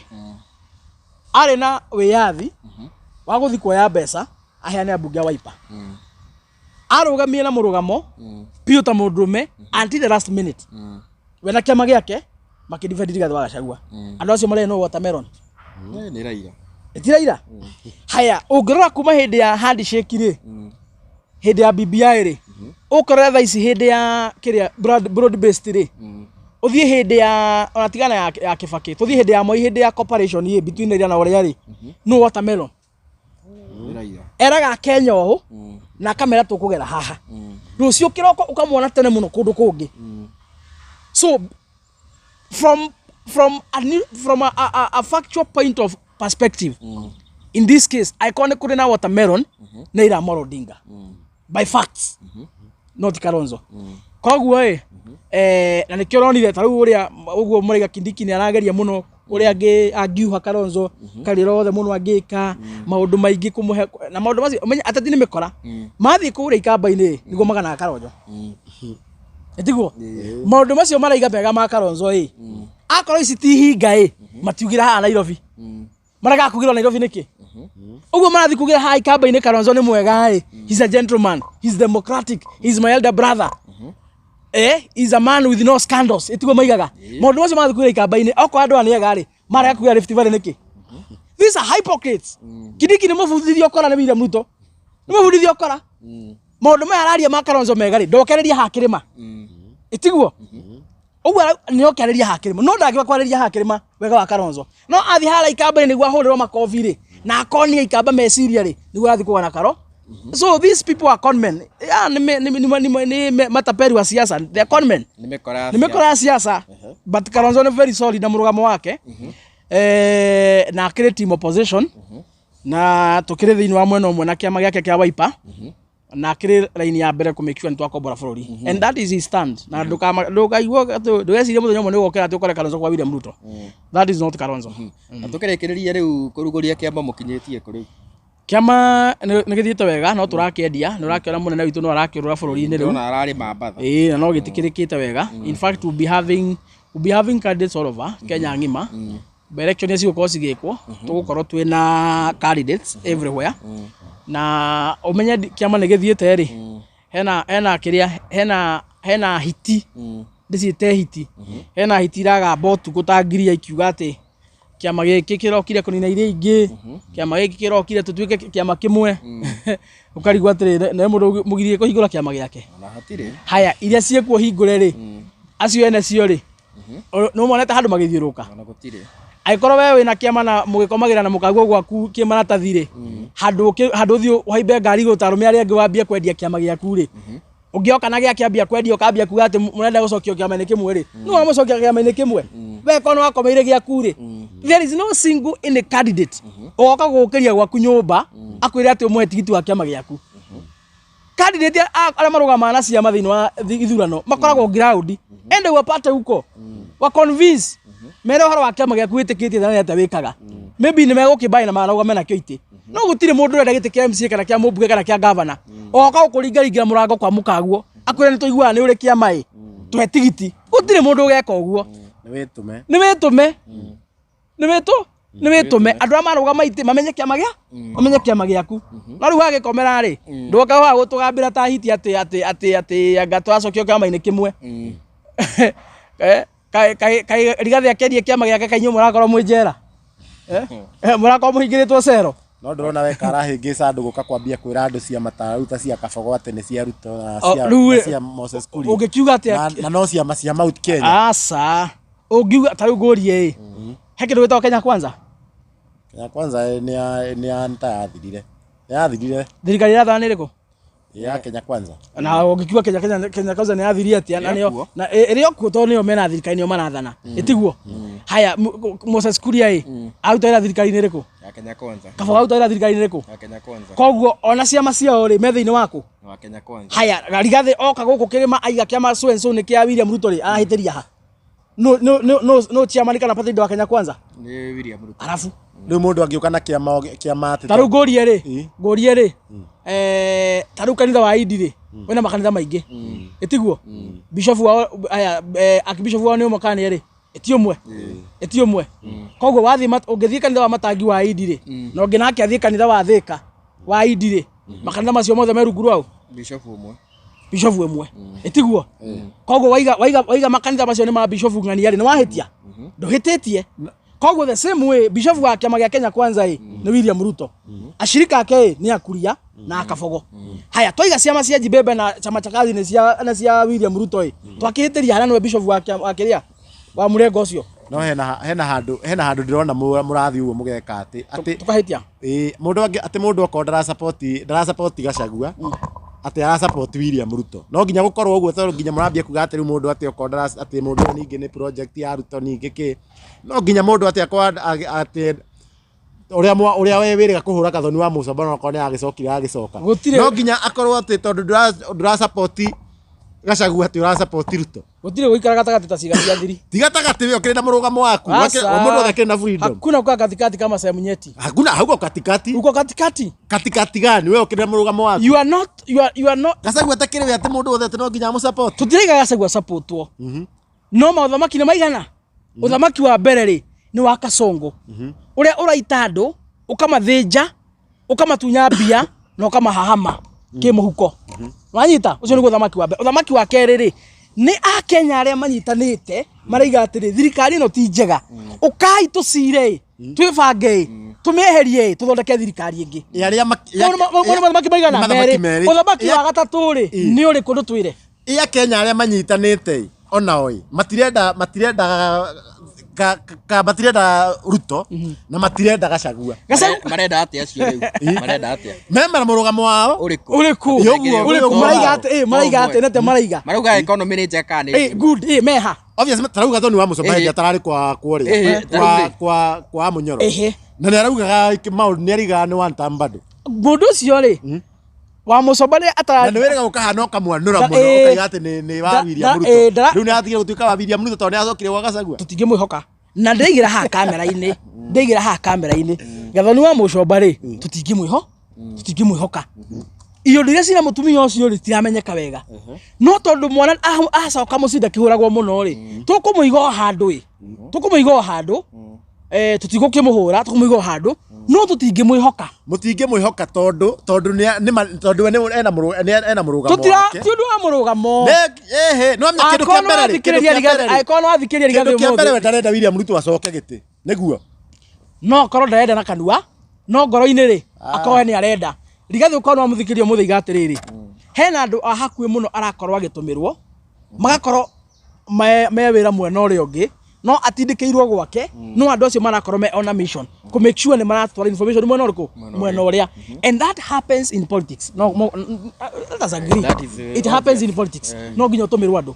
arĩ na wĩyathi wa gũthiĩ kuoya mbeca aheane ambunge a Wiper, arũgamie na mũrũgamo biũ ta mũndũrũme until the last minute. We na kĩama gĩake makĩdefend Rigathĩ wa Gachagua. Andũ acio marĩ no watermelon. Nĩ Raila. Ti Raila. Haya, ũngĩrora kuma hĩndĩ ya handshake rĩ, hĩndĩ ya BBI rĩ, ũkorera thaa ici hĩndĩ ya kĩrĩa broad based rĩ, ũthiĩ hĩndĩ ya ona tigana ya Kibaki, tũthiĩ hĩndĩ ya Moi, hĩndĩ ya cooperation ĩ between Raila na ũrĩa rĩ, no watermelon. Nĩ Raila. Eraga Kenya ũũ na akamera tũkũgera haha, rũciũ kĩroko ũkamwona tene mũno kũndũ kũngĩ. So from a, new, from a factual point of perspective, in this case, angĩkorwo nĩ kũrĩ na watermelon, nĩ Raila Amolo Odinga by facts, not Kalonzo. Koguo ĩ na nĩkĩo ũronire ta rĩu ũrĩa ũguo mũraiga Kindiki nĩ arageria mũno ũrĩa angiuha Kalonzo karĩra othe mũno, angĩka maũndũ maingĩ kũmũhe na maũndũ macio. Ũmenye ateti nĩ mĩkora, mathiĩ kũrĩa ikamba-inĩ nĩguo maganaga Kalonzo. Ĩtiguo maũndũ macio maraiga mega ma Kalonzo ĩ, akorwo ici ti hinga ĩ matiugĩra haha Nairobi, maragaga kugĩrwo Nairobi nĩkĩ? Ũguo marathiĩ kugĩra haha ikamba-inĩ Kalonzo nĩ mwega ĩ, he's a gentleman, he's democratic, he's my elder brother, he's a man with no scandals. Ĩtiguo maigaga maũndũ macio marathiĩ kugĩra ikamba-inĩ. Okorwo andũ aya nĩ ega rĩ, marega kugĩra Rift Valley nĩkĩ? These are hypocrites. Kindiki nĩ mũbundithio ũkora nĩ William Ruto, nĩ mũbundithio ũkora. Maũndũ maya araria ma Kalonzo mega rĩ, ndokereria haha kĩrĩma. Ĩtiguo ũguo nĩ okereria haha kĩrĩma, no ndangĩũka kwarĩria haha kĩrĩma wega wa Kalonzo, no athiĩ harĩa ikamba-inĩ nĩguo ahũrĩrwo makobi rĩ, na akonia ikamba meciria rĩ, nĩguo arathiĩ kũgana Karo. So these people are conmen. Yeah, nĩ matapeli wa siasa. They are conmen. Nĩ mĩkora ya Nĩ mĩkora ya siasa, but Kalonzo nĩ very solid na mũrũgamo wake, na akĩrĩ team opposition na tũkĩrĩ thĩinĩ wa mwena ũmwe na kĩama gĩake kĩa Wiper, na akĩrĩ raini ya mbere kũ make sure nĩ twakombora bũrũri, and that is his stand. Na ndũkaigua atĩ ndũgecirie mũthenya ũmwe nĩ ũgokĩra atĩ ũkore Kalonzo kwa William Ruto. That is not Kalonzo. Na tũkĩrĩkĩrĩria rĩu, kũrugũria kĩama mũkinyĩtie kũ rĩu? Kĩama nĩ gĩthiĩte wega, no tũrakĩendia. Nĩ ũrakĩona mũnene witũ no arakĩũrũra bũrũri-inĩ rĩu. Ndĩrona ararĩ Mambatha. Ĩĩ, na no gĩtĩkĩrĩkĩte wega. In fact, we'll be having candidates all over Kenya ng'ima. Election iria cigũkorwo cigĩkwo, tũgũkorwo twĩna candidates everywhere. Na ũmenye kĩama nĩ gĩthiĩte rĩ, hena kĩrĩa hena hiti, ndĩciĩte hiti, hena hiti iragamba ũtukũ ta ngiria ikiuga atĩ kĩama gĩkĩ kĩrokire kũnina iria ingĩ, kĩama gĩkĩ kĩrokire tũtuĩke kĩama kĩmwe. Ũkarigwo atĩrĩrĩ, nĩ mũndũ mũgirie kũhingũra kĩama gĩake? Ona hatirĩ. Haya, iria ciĩkuo hingũre rĩ, acio ene cio rĩ, nĩ monete handũ magĩthiũrũrũka? Ona gũtirĩ. Angĩkorwo we wĩna kĩama na mũgĩkomagĩra na mũkaguo gwaku kĩmaratathi rĩ, handũ ũthiĩ ũhaimbe ngari igũrũ ta arũme arĩa angĩ wambie kwendia kĩama gĩaku rĩ, ũngĩoka na gĩake ambia kwendia, ũkambia kuga atĩ mũrenda gũcokio kĩama-inĩ kĩmwe rĩ, nĩ wamũcokia kĩama-inĩ kĩmwe? We korwo nĩ wakomeire gĩaku rĩ, there is no single any candidate ũgoka gũgũkĩria gwaku nyũmba akwĩre atĩ ũmũhe tigiti wa kĩama gĩaku. Candidate arĩa marũgamaga na ciama thĩinĩ wa ithurano makoragwo ground ende wapate huko wa convince mere ũhoro wa kĩama gĩaku wĩtĩkĩtie na nĩ atĩa wĩkaga. Maybe nĩ megũkĩmbaĩ na marũgame nakĩo itĩ, no gũtirĩ mũndũ ũrenda gĩtĩ kĩa MCA kana kĩa mũmbunge kana kĩa gavana ogoka gũkũringaringira mũrango kwa mũkaguo akwĩre nĩ tũiguaga nĩ ũrĩ kĩama ĩ, tũhe tigiti. Gũtirĩ mũndũ ũgeka ũguo. Nĩ wĩtũme. Nĩ wĩtũme, nĩ wĩtũ. Nĩ wĩtũme andũ arĩa marũgama itĩ mamenye kĩama gĩa mamenye kĩama gĩaku. No rĩu wagĩkomera rĩ, ndũgoka haha gũtũgambĩra ta hiti atĩ anga tũracokio kĩama-inĩ kĩmwe. Eh, kaĩ Rigathĩ akĩendia kĩama gĩake, kaĩ inyuĩ mũrakorwo mwĩ njera? Eh? Eh, mũrakorwo mũhingĩrĩtwo cero. No ndĩrona we karahĩngĩca andũ gũka kwambia kwĩra andũ ciama ta rĩu ta cia Kabogo atĩ nĩ cia Ruto na O, cia, rĩu na ĩ- cia Moses Kuria. Ũngĩkiuga atĩa? Na no ciama cia Mount Kenya. Aca, ũngiuga ta rĩu ngũrie ĩ, he kĩndũ gĩtagwo Kenya Kwanza? Kenya Kwanza nĩ ya nĩ ta yathirire. Nĩ yathirire. Thirikari ĩrathana nĩ ĩrĩkũ? Ya Kenya Kwanza. Na ũngĩkiuga Kenya Kwanza nĩ yathirie atĩa na nĩyo Ĩrĩ na ĩrĩ o kuo tondũ nĩyo mena thirikari, nĩo marathana, ĩtiguo? Haya, Moses Kuria ĩ aruta wĩra thirikari-inĩ ĩrĩkũ? Ya Kenya Kwanza. Kabogo aruta wĩra thirikari-inĩ ĩrĩkũ? Ya Kenya Kwanza. Koguo ona ciama ciao rĩ, me thĩinĩ waku? Wa Kenya Kwanza. Haya, Rigathĩ oka gũkũ kĩrĩma aiga kĩama so and so nĩ kĩa William Ruto rĩ, arahĩtĩria ha? No chairman kana party leader wa Kenya Kwanza? Nĩ William Ruto. Arabu Rĩu mũndũ angĩũka na kĩama atĩ ta rĩu ngũrie rĩ, Ĩ. ngũrie rĩ, ta rĩu kanitha wa Indi rĩ, wĩna makanitha maingĩ, ĩtiguo? Bishop wao, aya, archbishop wao nĩ ũmwe kana nĩ erĩ? Ĩti ũmwe, ĩti ũmwe. Koguo wathiĩ ũngĩthiĩ kanitha wa Matangi wa Indi rĩ, na ũngĩ nake athiĩ kanitha wa Thĩka wa Indi rĩ, makanitha macio mothe me rungu rwao? Bishop ũmwe. Bishop ĩmwe, ĩtiguo? Koguo waiga makanitha macio nĩ ma bishop ng'ania rĩ, nĩ wahĩtia? Ndũhĩtĩtie. Koguo the same way, bishop wa kĩama gĩa Kenya Kwanza ĩ nĩ William Ruto, ashirika ake ĩ nĩ Akuria na Akabogo. Haya, twaiga ciama cia Jibembe na chama cha kazi nĩ cia William Ruto ĩ, twakĩhĩtĩria harĩa nĩwe bishop wa kĩama- wa kĩrĩa wa mũrengo ũcio? No hena handũ ndĩrona mũrathiĩ ũguo mũgeka atĩ Tũkahĩtia? Ĩĩ, mũndũ angĩ atĩ mũndũ okorwo ndarasupport Gachagua, atĩ arasupport William Ruto, no nginya gũkorwo ũguo, tondũ nginya mũrambia kuga atĩ rĩu mũndũ atĩ okorwo atĩ mũndũ ũyũ ningĩ nĩ project ya Ruto, ningĩ kĩ, no nginya mũndũ atĩ akorwo atĩ ũrĩa we wĩrĩga kũhũra Gathoni wa Mũcomba, no okorwo nĩ agĩcokire agĩcoka. No nginya akorwo atĩ tondũ ndũra support Gachagua atĩ ũra support Ruto. Gũtirĩ gũikara gatagatĩ ta ciĩga cia thiri. Ti gatagatĩ, we ũkĩrĩ na mũrũgamo waku. Aca. Mũndũ othe akĩrĩ na freedom. Hakuna kukaa katikati kama sehemu nyeti. Hakuna hauko katikati. Uko katikati. Katikati gani? We ũkĩrĩ na mũrũgamo waku. You are not, you are not. Gachagua atakĩrĩ we atĩ mũndũ wothe atĩ no nginya amũsupport. Tũtiraiga Gachagua supportwo, no maũthamaki nĩ maigana. Ũthamaki wa mbere rĩ, nĩ wa Kasongo, ũrĩa ũraita andũ, ũkamathĩnja, ũkamatunya mbia na ũkamahahama kĩmũhuko, wanyita? Ũcio nĩguo ũthamaki wa mbere. Ũthamaki wa kerĩ rĩ, nĩ akenya arĩa manyitanĩte maraiga atĩrĩ, thirikari ĩno ti njega, ũkai tũcire ĩ, twĩbange ĩ, tũmĩeherie ĩ, tũthondeke thirikari ĩngĩ. Ĩ arĩa Mau nĩ mathamaki maigana? Mathamaki Merĩ. merĩ. Ũthamaki wa gatatũ rĩ, nĩ ũrĩkũ? Ndũtwĩre. Ĩ Akenya arĩa manyitanĩte ĩ, onao ĩ matirenda matirenda Ruto na matirenda Gachagua. Marenda atĩa acio rĩu? Marenda atĩa? Mema mũrũgamo wao. Ũrĩkũ? Ũrĩkũ? Ũguo, Ũrĩkũ? ũguo. Maraiga atĩ maraiga atĩ nĩatĩa maraiga? Marauga economy nĩ njega kana nĩ Ĩ, good, ĩ meha? Obviously tarauga Gathoni wa Mũcomba hĩndĩ atararĩ kwa kũrĩa kwa tarau rĩ. kwa Munyoro na nĩ araugaga maũndũ, nĩ araugaga nĩ one term bado. Mũndũ ũcio rĩ, wa Mũcomba nĩ Na atara nĩ wĩrĩga gũkahana ũkamwanũra mũno, ũkaiga atĩ nĩ wa William Ruto. Rĩu nĩ atigire gũtuĩka wa William Ruto tondũ nĩ acokire gwa Gachagua. Tũtingĩmwĩhoka, na ndĩraigĩra haha kamera-inĩ, ndĩraigĩra haha kamera-inĩ, Gathoni wa Mũcomba rĩ, tũtingĩmwĩhoka. Iũndũ iria cina mũtumia ũcio rĩ, citiramenyeka wega, no tondũ mwana acoka mũciĩ ndakĩhũragwo mũno rĩ, tũkũmũiga o handũ ĩ, tũkũmũiga o handũ, tũtigũkĩmũhũra, tũkũmũiga o handũ, no tũtingĩmwĩhoka. Mũtingĩmwĩhoka tondũ tondũ we ena mũrũgamo Tũtira wake. Ti ũndũ wa mũrũgamo. Ehe, no amenya kĩndũ Angĩkorwo kĩa mbere rĩ, kĩndũ nĩwathikĩrĩria kĩa mbere Rigathĩ, rĩ, angĩkorwo nĩwathikĩrĩria kĩndũ Rigathĩ kĩa mbere ũmũthĩ we ndarenda William Ruto acoke gĩtĩ nĩguo. No akorwo ndarenda na kanua, no ngoro-inĩ rĩ, akorwo nĩ arenda. Rigathĩ, ũkorwo nĩwamũthikĩrĩria ũmũthĩ, iga atĩrĩrĩ, hena andũ a hakuhĩ mũno arakorwo agĩtũmĩrwo, magakorwo me wĩra mwena ũrĩa ũngĩ, no atindĩkĩirwo gwake, no andũ acio marakorwo me on a mission kũ make sure nĩ maratwara information mwena ũrĩkũ, mwena ũrĩa. And that happens in politics. No, let us agree. That is, it happens in politics. No nginya ũtũmĩrwo andũ,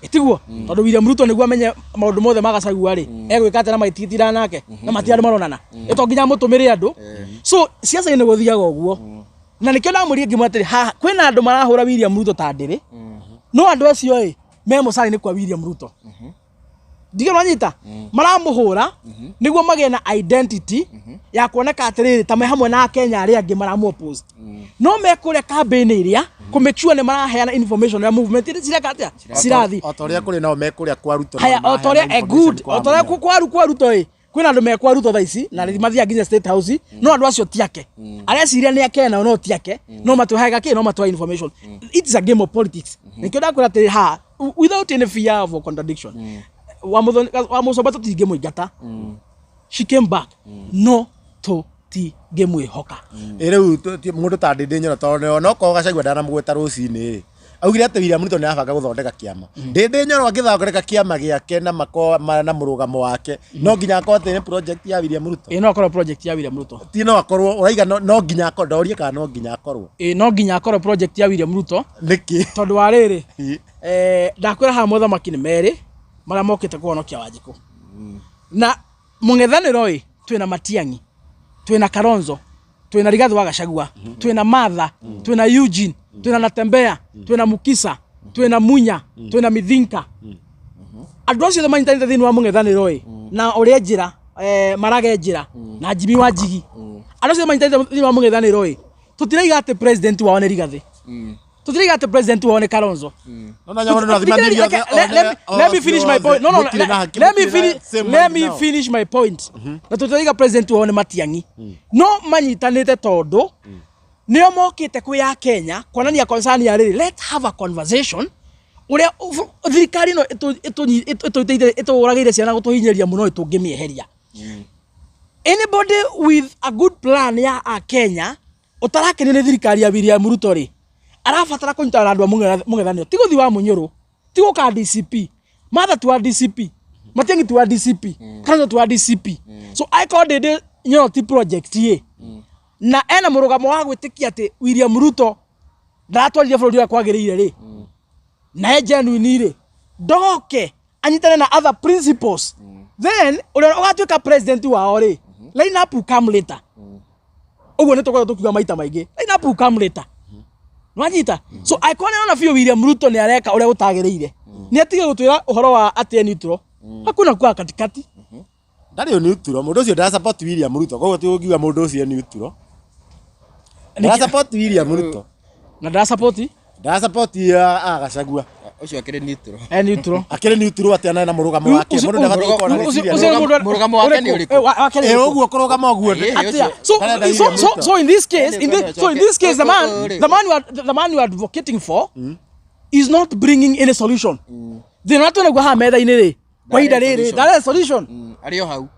ĩtiguo? Tondũ William Ruto nĩguo amenye maũndũ mothe ma Gachagua rĩ, egwĩka atĩa na maititindaga nake na matirĩ andũ maronana, ĩ to nginya amũtũmĩre andũ. So ciaca-inĩ gũthiaga ũguo, na nĩkĩo ndamwĩrire ngĩmwĩra atĩrĩ, haha kwĩna andũ marahũra William Ruto ta ndĩrĩ, no andũ acio ĩ me mũcara-inĩ kwa William Ruto, ndige nwanyita maramũhũra nĩguo magĩe na identity ya kuoneka atĩrĩrĩ ta me hamwe na Akenya arĩa angĩ maramu oppose, no me kũrĩa campaign ĩrĩa kũ make sure nĩ maraheana information ya movement iria cireka atĩa, cirathi. O ta ũrĩa kũrĩ nao me kũrĩa kwa Ruto. Haya, o ta ũrĩa, good, o ta ũrĩa kwa Ruto ĩ. Kwĩna andũ mekwa Ruto thaa ici na mathiaga nginya State House, no andũ acio ti ake. Areciria nĩ ake nao no ti ake, no matũheaga kĩ, no matũhe information. It is a game of politics. Nĩkĩo ndakwĩra atĩrĩ haha, without any fear of contradiction, wa Mũcomba tũtingĩmũingata. She came back, no tũtingĩmwĩhoka. Ĩ rĩu mũndũ ta Ndindi Nyoro, tondũ onokorwo Gachagua ndanamũgweta rũcinĩ rĩ, augire atĩ William Ruto nĩ arabanga gũthondeka kĩama. Ndindi Nyoro angĩthondeka kĩama gĩake na mako na mũrũgamo wake, no nginya akorwo atĩ nĩ project ya William Ruto? Ĩ, no akorwo project ya William Ruto. Ti no akorwo, ũraiga no nginya akorwo, ndorie kana no nginya akorwo. Ĩ, no nginya akorwo project ya William Ruto. Nĩkĩ? Tondũ wa rĩrĩ, ndakwĩra haha mothamaki nĩ merĩ marĩa mokĩte kũhonokia Wanjikũ na mũng'ethanĩro. Ĩ, twĩna Matiang'i, twĩna Kalonzo, twĩna Rigathi wa Gachagua, twĩna Martha, twĩna Eugene, twĩna Natembea, twĩna Mukisa, twĩna Munya, twĩna Mithinka. Andũ acio othe manyitanĩte thĩinĩ wa mũng'ethanĩro. Ĩ, na ũrĩa njĩra Marage njĩra na Jimmy wa Njigi, andũ acio othe manyitanĩte thĩinĩ wa mũng'ethanĩro. Ĩ, tũtiraiga atĩ president wao nĩ Rigathi, tũtiraiga atĩ president wao nĩ Kalonzo. No na nyamũ no thimanĩrie othe. Let me finish my point. No, let me finish my point. Na tũtiraiga president wao nĩ Matiang'i, no manyitanĩte tondũ nĩo mokĩte kwĩ ya Kenya kuonania concern ya rĩrĩ, let's have a conversation ũrĩa thirikari ĩno ĩtũiteire, ĩtũragĩire ciana, gũtũhinyĩrĩria mũno, tũngĩmĩeheria. Anybody with a good plan ya a Kenya ũtarakenio nĩ thirikari ya William Ruto rĩ, arabatara kũnyitana na andũ a mũng'ethanĩro, ti gũthiĩ wa Mũnyũrũ, ti gũka DCP. Martha ti wa DCP, Matiang'i ti wa DCP, Kalonzo ti wa DCP. So angĩkorwo Ndindi Nyoro ti project ĩ na ena mũrũgamo wa gwĩtĩkia atĩ William Ruto ndaratwarithia bũrũri ũrĩa kwagĩrĩire rĩ, na e genuine rĩ, ndoke anyitane na other principles, then ũrĩa ũgatuĩka president wao rĩ, line up will come later. Ũguo nĩ tũkoragwo tũkiuga maita maingĩ, line up will come later. Nwanyita? So angĩkorwo nĩ arona biũ William Ruto nĩ areka ũrĩa gũtagĩrĩire, nĩ atige gũtwĩra ũhoro wa atĩ e neutral. Hakuna kuwa katikati. Ndarĩ neutral mũndũ ũcio, ndara support William Ruto, koguo ti ũngiuga mũndũ ũcio neutral. Ndara support William Ruto. Na ndara support. Ndara support a Gachagua. Ũcio akĩrĩ neutral. E neutral. Akĩrĩ neutral atĩa na mũrũgamo wake? Mũndũ ndabatiĩ gũkorwo na rĩciria. Ũcio nĩ mũndũ Mũrũgamo wake nĩ ũrĩkũ? Wake nĩ Ĩ ũrĩkũ? ũguo kũrũgama ũguo. Atĩa? So, Ndarenda so, William so, Ruto. so in this case, in this, so in this case, the man you are advocating for is not bringing any solution. Thĩna ũrĩa twĩnaguo haha metha-inĩ rĩ, kwa ihinda rĩrĩ, ndarĩ solution. Arĩ o hau.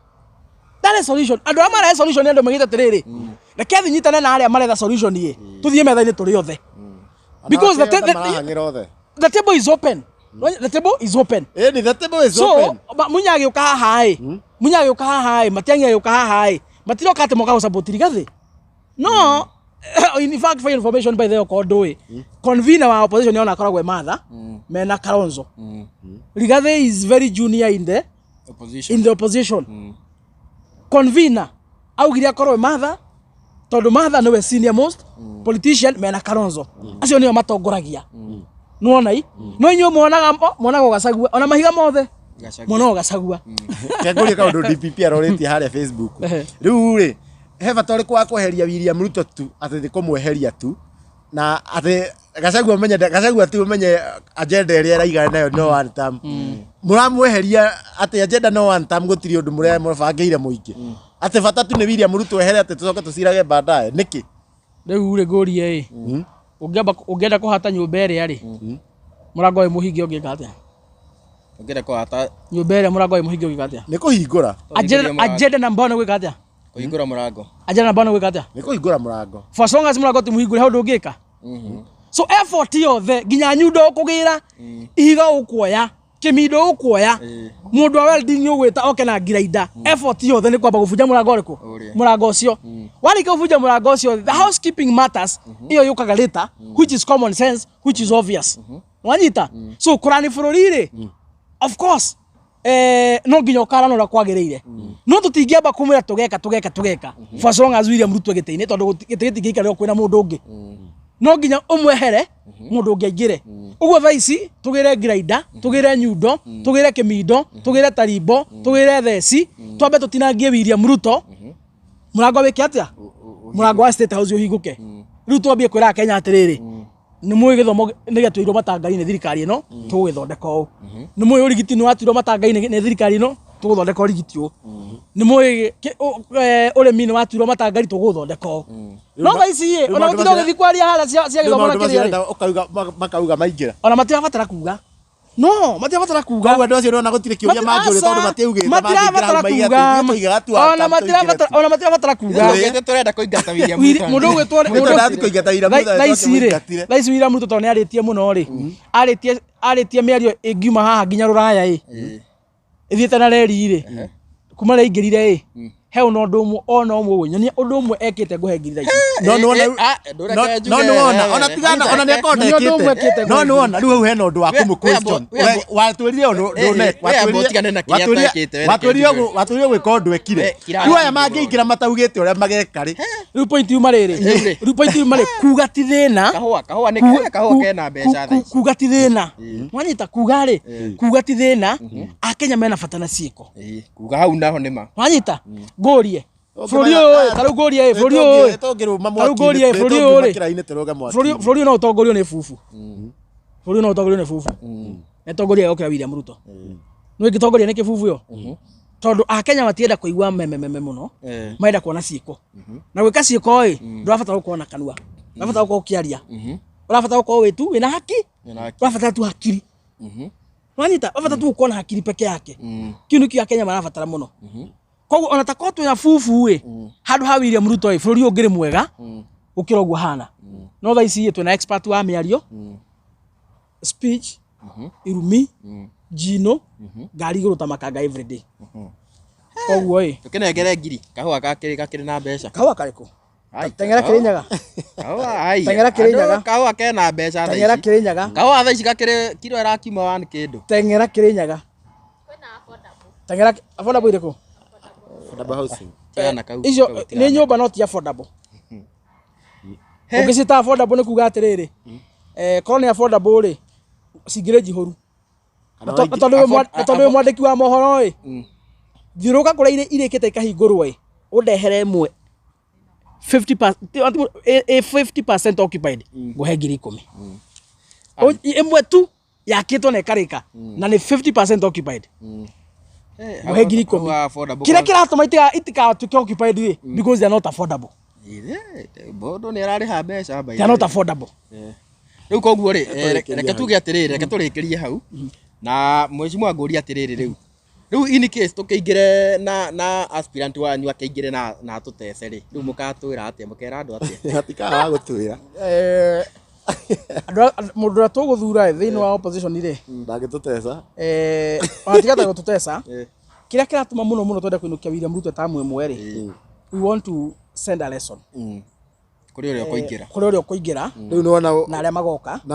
Ndarĩ solution. Andũ arĩa marahe solution nĩ andũ maugĩte atĩrĩrĩ, reke thiĩ nyitane na arĩa maretha solution ĩ, tũthiĩ metha-inĩ tũrĩ othe. Because Marahang'ĩra othe. the table is open. The table is open. Ĩni, the table is So open. Munya agĩũka haha ĩ, Munya agĩũka haha ĩ, Matiang'i agĩũka haha ĩ, matiroka atĩ moka gũsupport Rigathi. No in fact, for information, by the way, okorwo ndũĩ, convener wa opposition nĩona akoragwo e Martha mena Kalonzo. Rigathi is very junior in the opposition. In the opposition. Convener augire akorwo e Martha tondũ Martha nĩwe senior most politician mena Kalonzo. Acio nĩo matongoragia. Nĩwona i? No inyuĩ mwonaga Gachagua ona mahiga mothe. Gachagua. Mwonaga Gachagua. Kengũrie kaũndũ DPP arorĩtie harĩa Facebook. Rĩu rĩ, he bata ũrĩkũ wa kweheria William Ruto tu, atĩ nĩ kũmweheria tu, na atĩ Gachagua ũmenye, Gachagua tu ũmenye agenda ĩrĩa ĩraiga nayo no one term. Mũramweheria atĩ agenda no one term, gũtirĩ ũndũ mũrĩa mũbangĩire mũingĩ, atĩ bata tu nĩ William Ruto ehere, atĩ tũcoke tũcirage baadaye nĩkĩ? Rĩu rĩ, ngũrie ĩ, ũngĩamba ũngĩenda kũhata nyũmba ĩrĩa rĩ, mũrango wĩ mũhinge, ũngĩka atĩa? Ũngĩenda kũhata Nyũmba ĩrĩa mũrango wĩ mũhinge, ũngĩka atĩa? Nĩ kũhingũra. Agenda Kũhingũria mũrango. Agenda number one, gwĩka atĩa? Kũhingũra mũrango. Agenda number one, gwĩka atĩa? Nĩ kũhingũra mũrango. For as long as mũrango ti mũhingũre, he ũndũ ũngĩka. So effort yothe, nginya nyundo ũkũgĩra, ihiga ũkuoya, kĩmindo ũkuoya, mũndũ wa welding ũgwĩta oke na grinder, effort yothe nĩ kwamba gũbunja mũrango ũrĩkũ? Ũrĩa. Mũrango ũcio. Warĩkia gũbunja mũrango ũcio, the housekeeping matters ĩyo yũkaga later, which is common sense, which is obvious. Wanyita? So kũrani bũrũri rĩ, of course no nginya ũkarana ũrĩa kwagĩrĩire, no tũtingĩamba kumwĩra tũgeka tũgeka tũgeka for as long as William Ruto gĩtĩ-inĩ, tondũ gĩtĩ gĩtingĩikarĩrwo kwĩna mũndũ ũngĩ. No nginya ũmwehere, mũndũ ũngĩ aingĩre. Ũguo thaa ici tũgĩre grinder, tũgĩre nyundo, tũgĩre kĩmindo, tũgĩre tarimbo, tũgĩre theci, twambe tũtinangie William Ruto mũrango. Wĩke atĩa? Mũrango wa State House ũhingũke. Rĩu twambie kwĩra Akenya atĩrĩrĩ, nĩ mũĩ gĩthomo nĩ gĩatuirwo matanga-inĩ nĩ thirikari ĩno, tũgũgĩthondeka ũũ. Nĩ mũĩ ũrigiti nĩ watuirwo matanga-inĩ nĩ thirikari ĩno. Tũgũthondeka ũrigiti ũũ. Nĩ mũĩ ũrĩmi nĩ watuirwo matangari, tũgũthondeka ũũ. No thaa ici ĩ, Rĩu ona maũndũ gũtinda macio- ũgĩthiĩ kwaria harĩa cia Rĩu gĩthomo na maũndũ macio kĩrĩa rĩ, ũrenda ũkauga makauga maingĩra. Ona matirabatara kuga, no matirabatara kuga. Koguo andũ acio nĩwona gũtirĩ kĩũria manjũria tondũ matiaugĩte Matirabatara mangĩingĩra hau maige kuga. atĩ ithuĩ tũigaga tu Ona outcome, matirabatara, tũingĩre ona matirabatara kuga. Tũgĩte tũrenda kũingata William Willi- Ruto. Mũndũ ũgwĩtwo Nĩ tũrathiĩ kũingata William Ruto, thaa ici rĩ, twakĩmũingatire. thaa ici William Ruto tondũ nĩ arĩtie mũno rĩ, arĩtie mĩario ĩngiuma haha nginya rũraya ĩ, ĩthiĩte na reri rĩ, kuma rĩ aingĩrire ĩ, he ona ũndũ ũmwe, ona ũmwe ũguo nyonia ũndũ ũmwe ekĩte ngũhe ngiri thaa ici. No nĩwona Eh, ah, ndũreke no njuge, nĩwona eh, ona tigana ona nĩ akorwo Nyonia ũndũ ũmwe ndekĩte ekĩte no ngũhe. nĩwona rĩu hau hena ũndũ wa We- kũmũ question. we ambo- Watwĩrire ũndũ Eh, eh, ndũne we ambo ũtigane na kĩrĩa atekĩte, we reke watwĩrire njuge. watwĩrire gwĩka ũndũ ekire. Eh, kira- Rĩu aya mangĩingĩra mataugĩte ũrĩa mageka rĩ, Rĩu point yuma rĩrĩ, Rĩu rĩ. rĩu point yuma rĩ, kuga ti thĩna. Kahũa nĩ kahũa kena mbeca thaa ici. Kuga ti thĩna, wanyita kuga rĩ, kuga ti thĩna. Akenya mena bata na ciĩko. Ĩĩ, kuga hau naho nĩ ma. Wanyita ngũrie bũrũri ũyũ, ta rĩu ngũrie ĩ, bũrũri ũyũ ĩ, tũngĩrũma Ta rĩu ngũrie, bũrũri ũyũ rĩ, kĩrainĩ tũrũge mwaki. Bũrũri ũyũ no ũtongorio nĩ bubu, bũrũri ũyũ no ũtongorio nĩ bubu na ĩtongoria gũkĩra William Ruto. No ĩngĩtongoria nĩ kĩbubu ĩyo, tondũ Akenya matienda kũigua memememe mũno. Marenda kuona ciĩko, na gwĩka ciĩko ĩ, ndũrabatara gũkorwo na kanua, ndũrabatara gũkorwo ũkĩaria, ũrabatara gũkorwo wĩ tu wĩna haki. Wĩna haki. Ũrabatara tu hakiri, wanyita, ũrabatara tu gũkorwo na hakiri peke yake. Kĩu nĩkĩo Akenya marabatara mũno. Koguo ona ta korwo twĩna bubu ĩ handũ ha William Ruto ĩ, bũrũri ũyũ ũngĩrĩ mwega gũkĩra ũguo hana. No thaa ici ĩ, twĩna expert wa mĩario, speech, irumi, njino, ngari igũrũ ta makanga everyday. Koguo ĩ, Tũkĩnengere ngiri kahũa gakĩrĩ na mbeca. Kahũa karĩkũ? Ai, Teng'era kahũa. Kĩrĩnyaga. Kahũa, ai, Teng'era Kĩrĩnyaga. andũ kahũa kena mbeca thaa Teng'era ici. Kĩrĩnyaga. Kahũa thaa ici gakĩrĩ kiro ĩrakiuma one kĩndũ. Teng'era Kĩrĩnyaga. Teng'era affordable irĩkũ? Affordable housing. Tigana kau. Icio kau, tigana. nĩ nyũmba no ti affordable. Ũngĩciĩta affordable nĩ kuga atĩrĩrĩ, korwo nĩ affordable rĩ, cingĩrĩ njihũru. Na na tondũ wĩ mwandĩki wa mohoro ĩ, thiũrũrũka kũrĩa irĩkĩte ikahingũrwo ĩ, ũndehere ĩmwe 50% occupied, ngũhe 10,000. Ĩmwe tu yakĩtwo na ĩkarĩka na nĩ 50% occupied, ngũhe 10,000. Kahũa affordable. Kĩrĩa kĩratũma itigatuĩke occupied rĩ, because they are not affordable. Mũndũ nĩ ararĩha mbeca by They are not the way. affordable. Rĩu koguo rĩ, reke tuge atĩrĩrĩ, reke tũrĩkĩrie hau na mheshimiwa ngũrie atĩrĩrĩ, rĩu in case tũkĩingĩre na aspirant wanyu akĩingĩre na atũtece rĩ, rĩu mũkatwĩra atĩa, mũkera andũ atĩa? Hatikaga wa gũtwĩra. Mũndũ ũrĩa tũgũthura thĩinĩ wa opposition rĩ, Ndangĩtũteca. Ona tiga ta gũtũteca, kĩrĩa kĩratũma mũno mũno twende kũinũkia William Ruto tamu ĩmwe rĩ, we want to send a lesson Kũrĩ ũrĩa ũkũingĩra. Kũrĩ ũrĩa ũkũingĩra Rĩu nĩwona na arĩa magoka. Na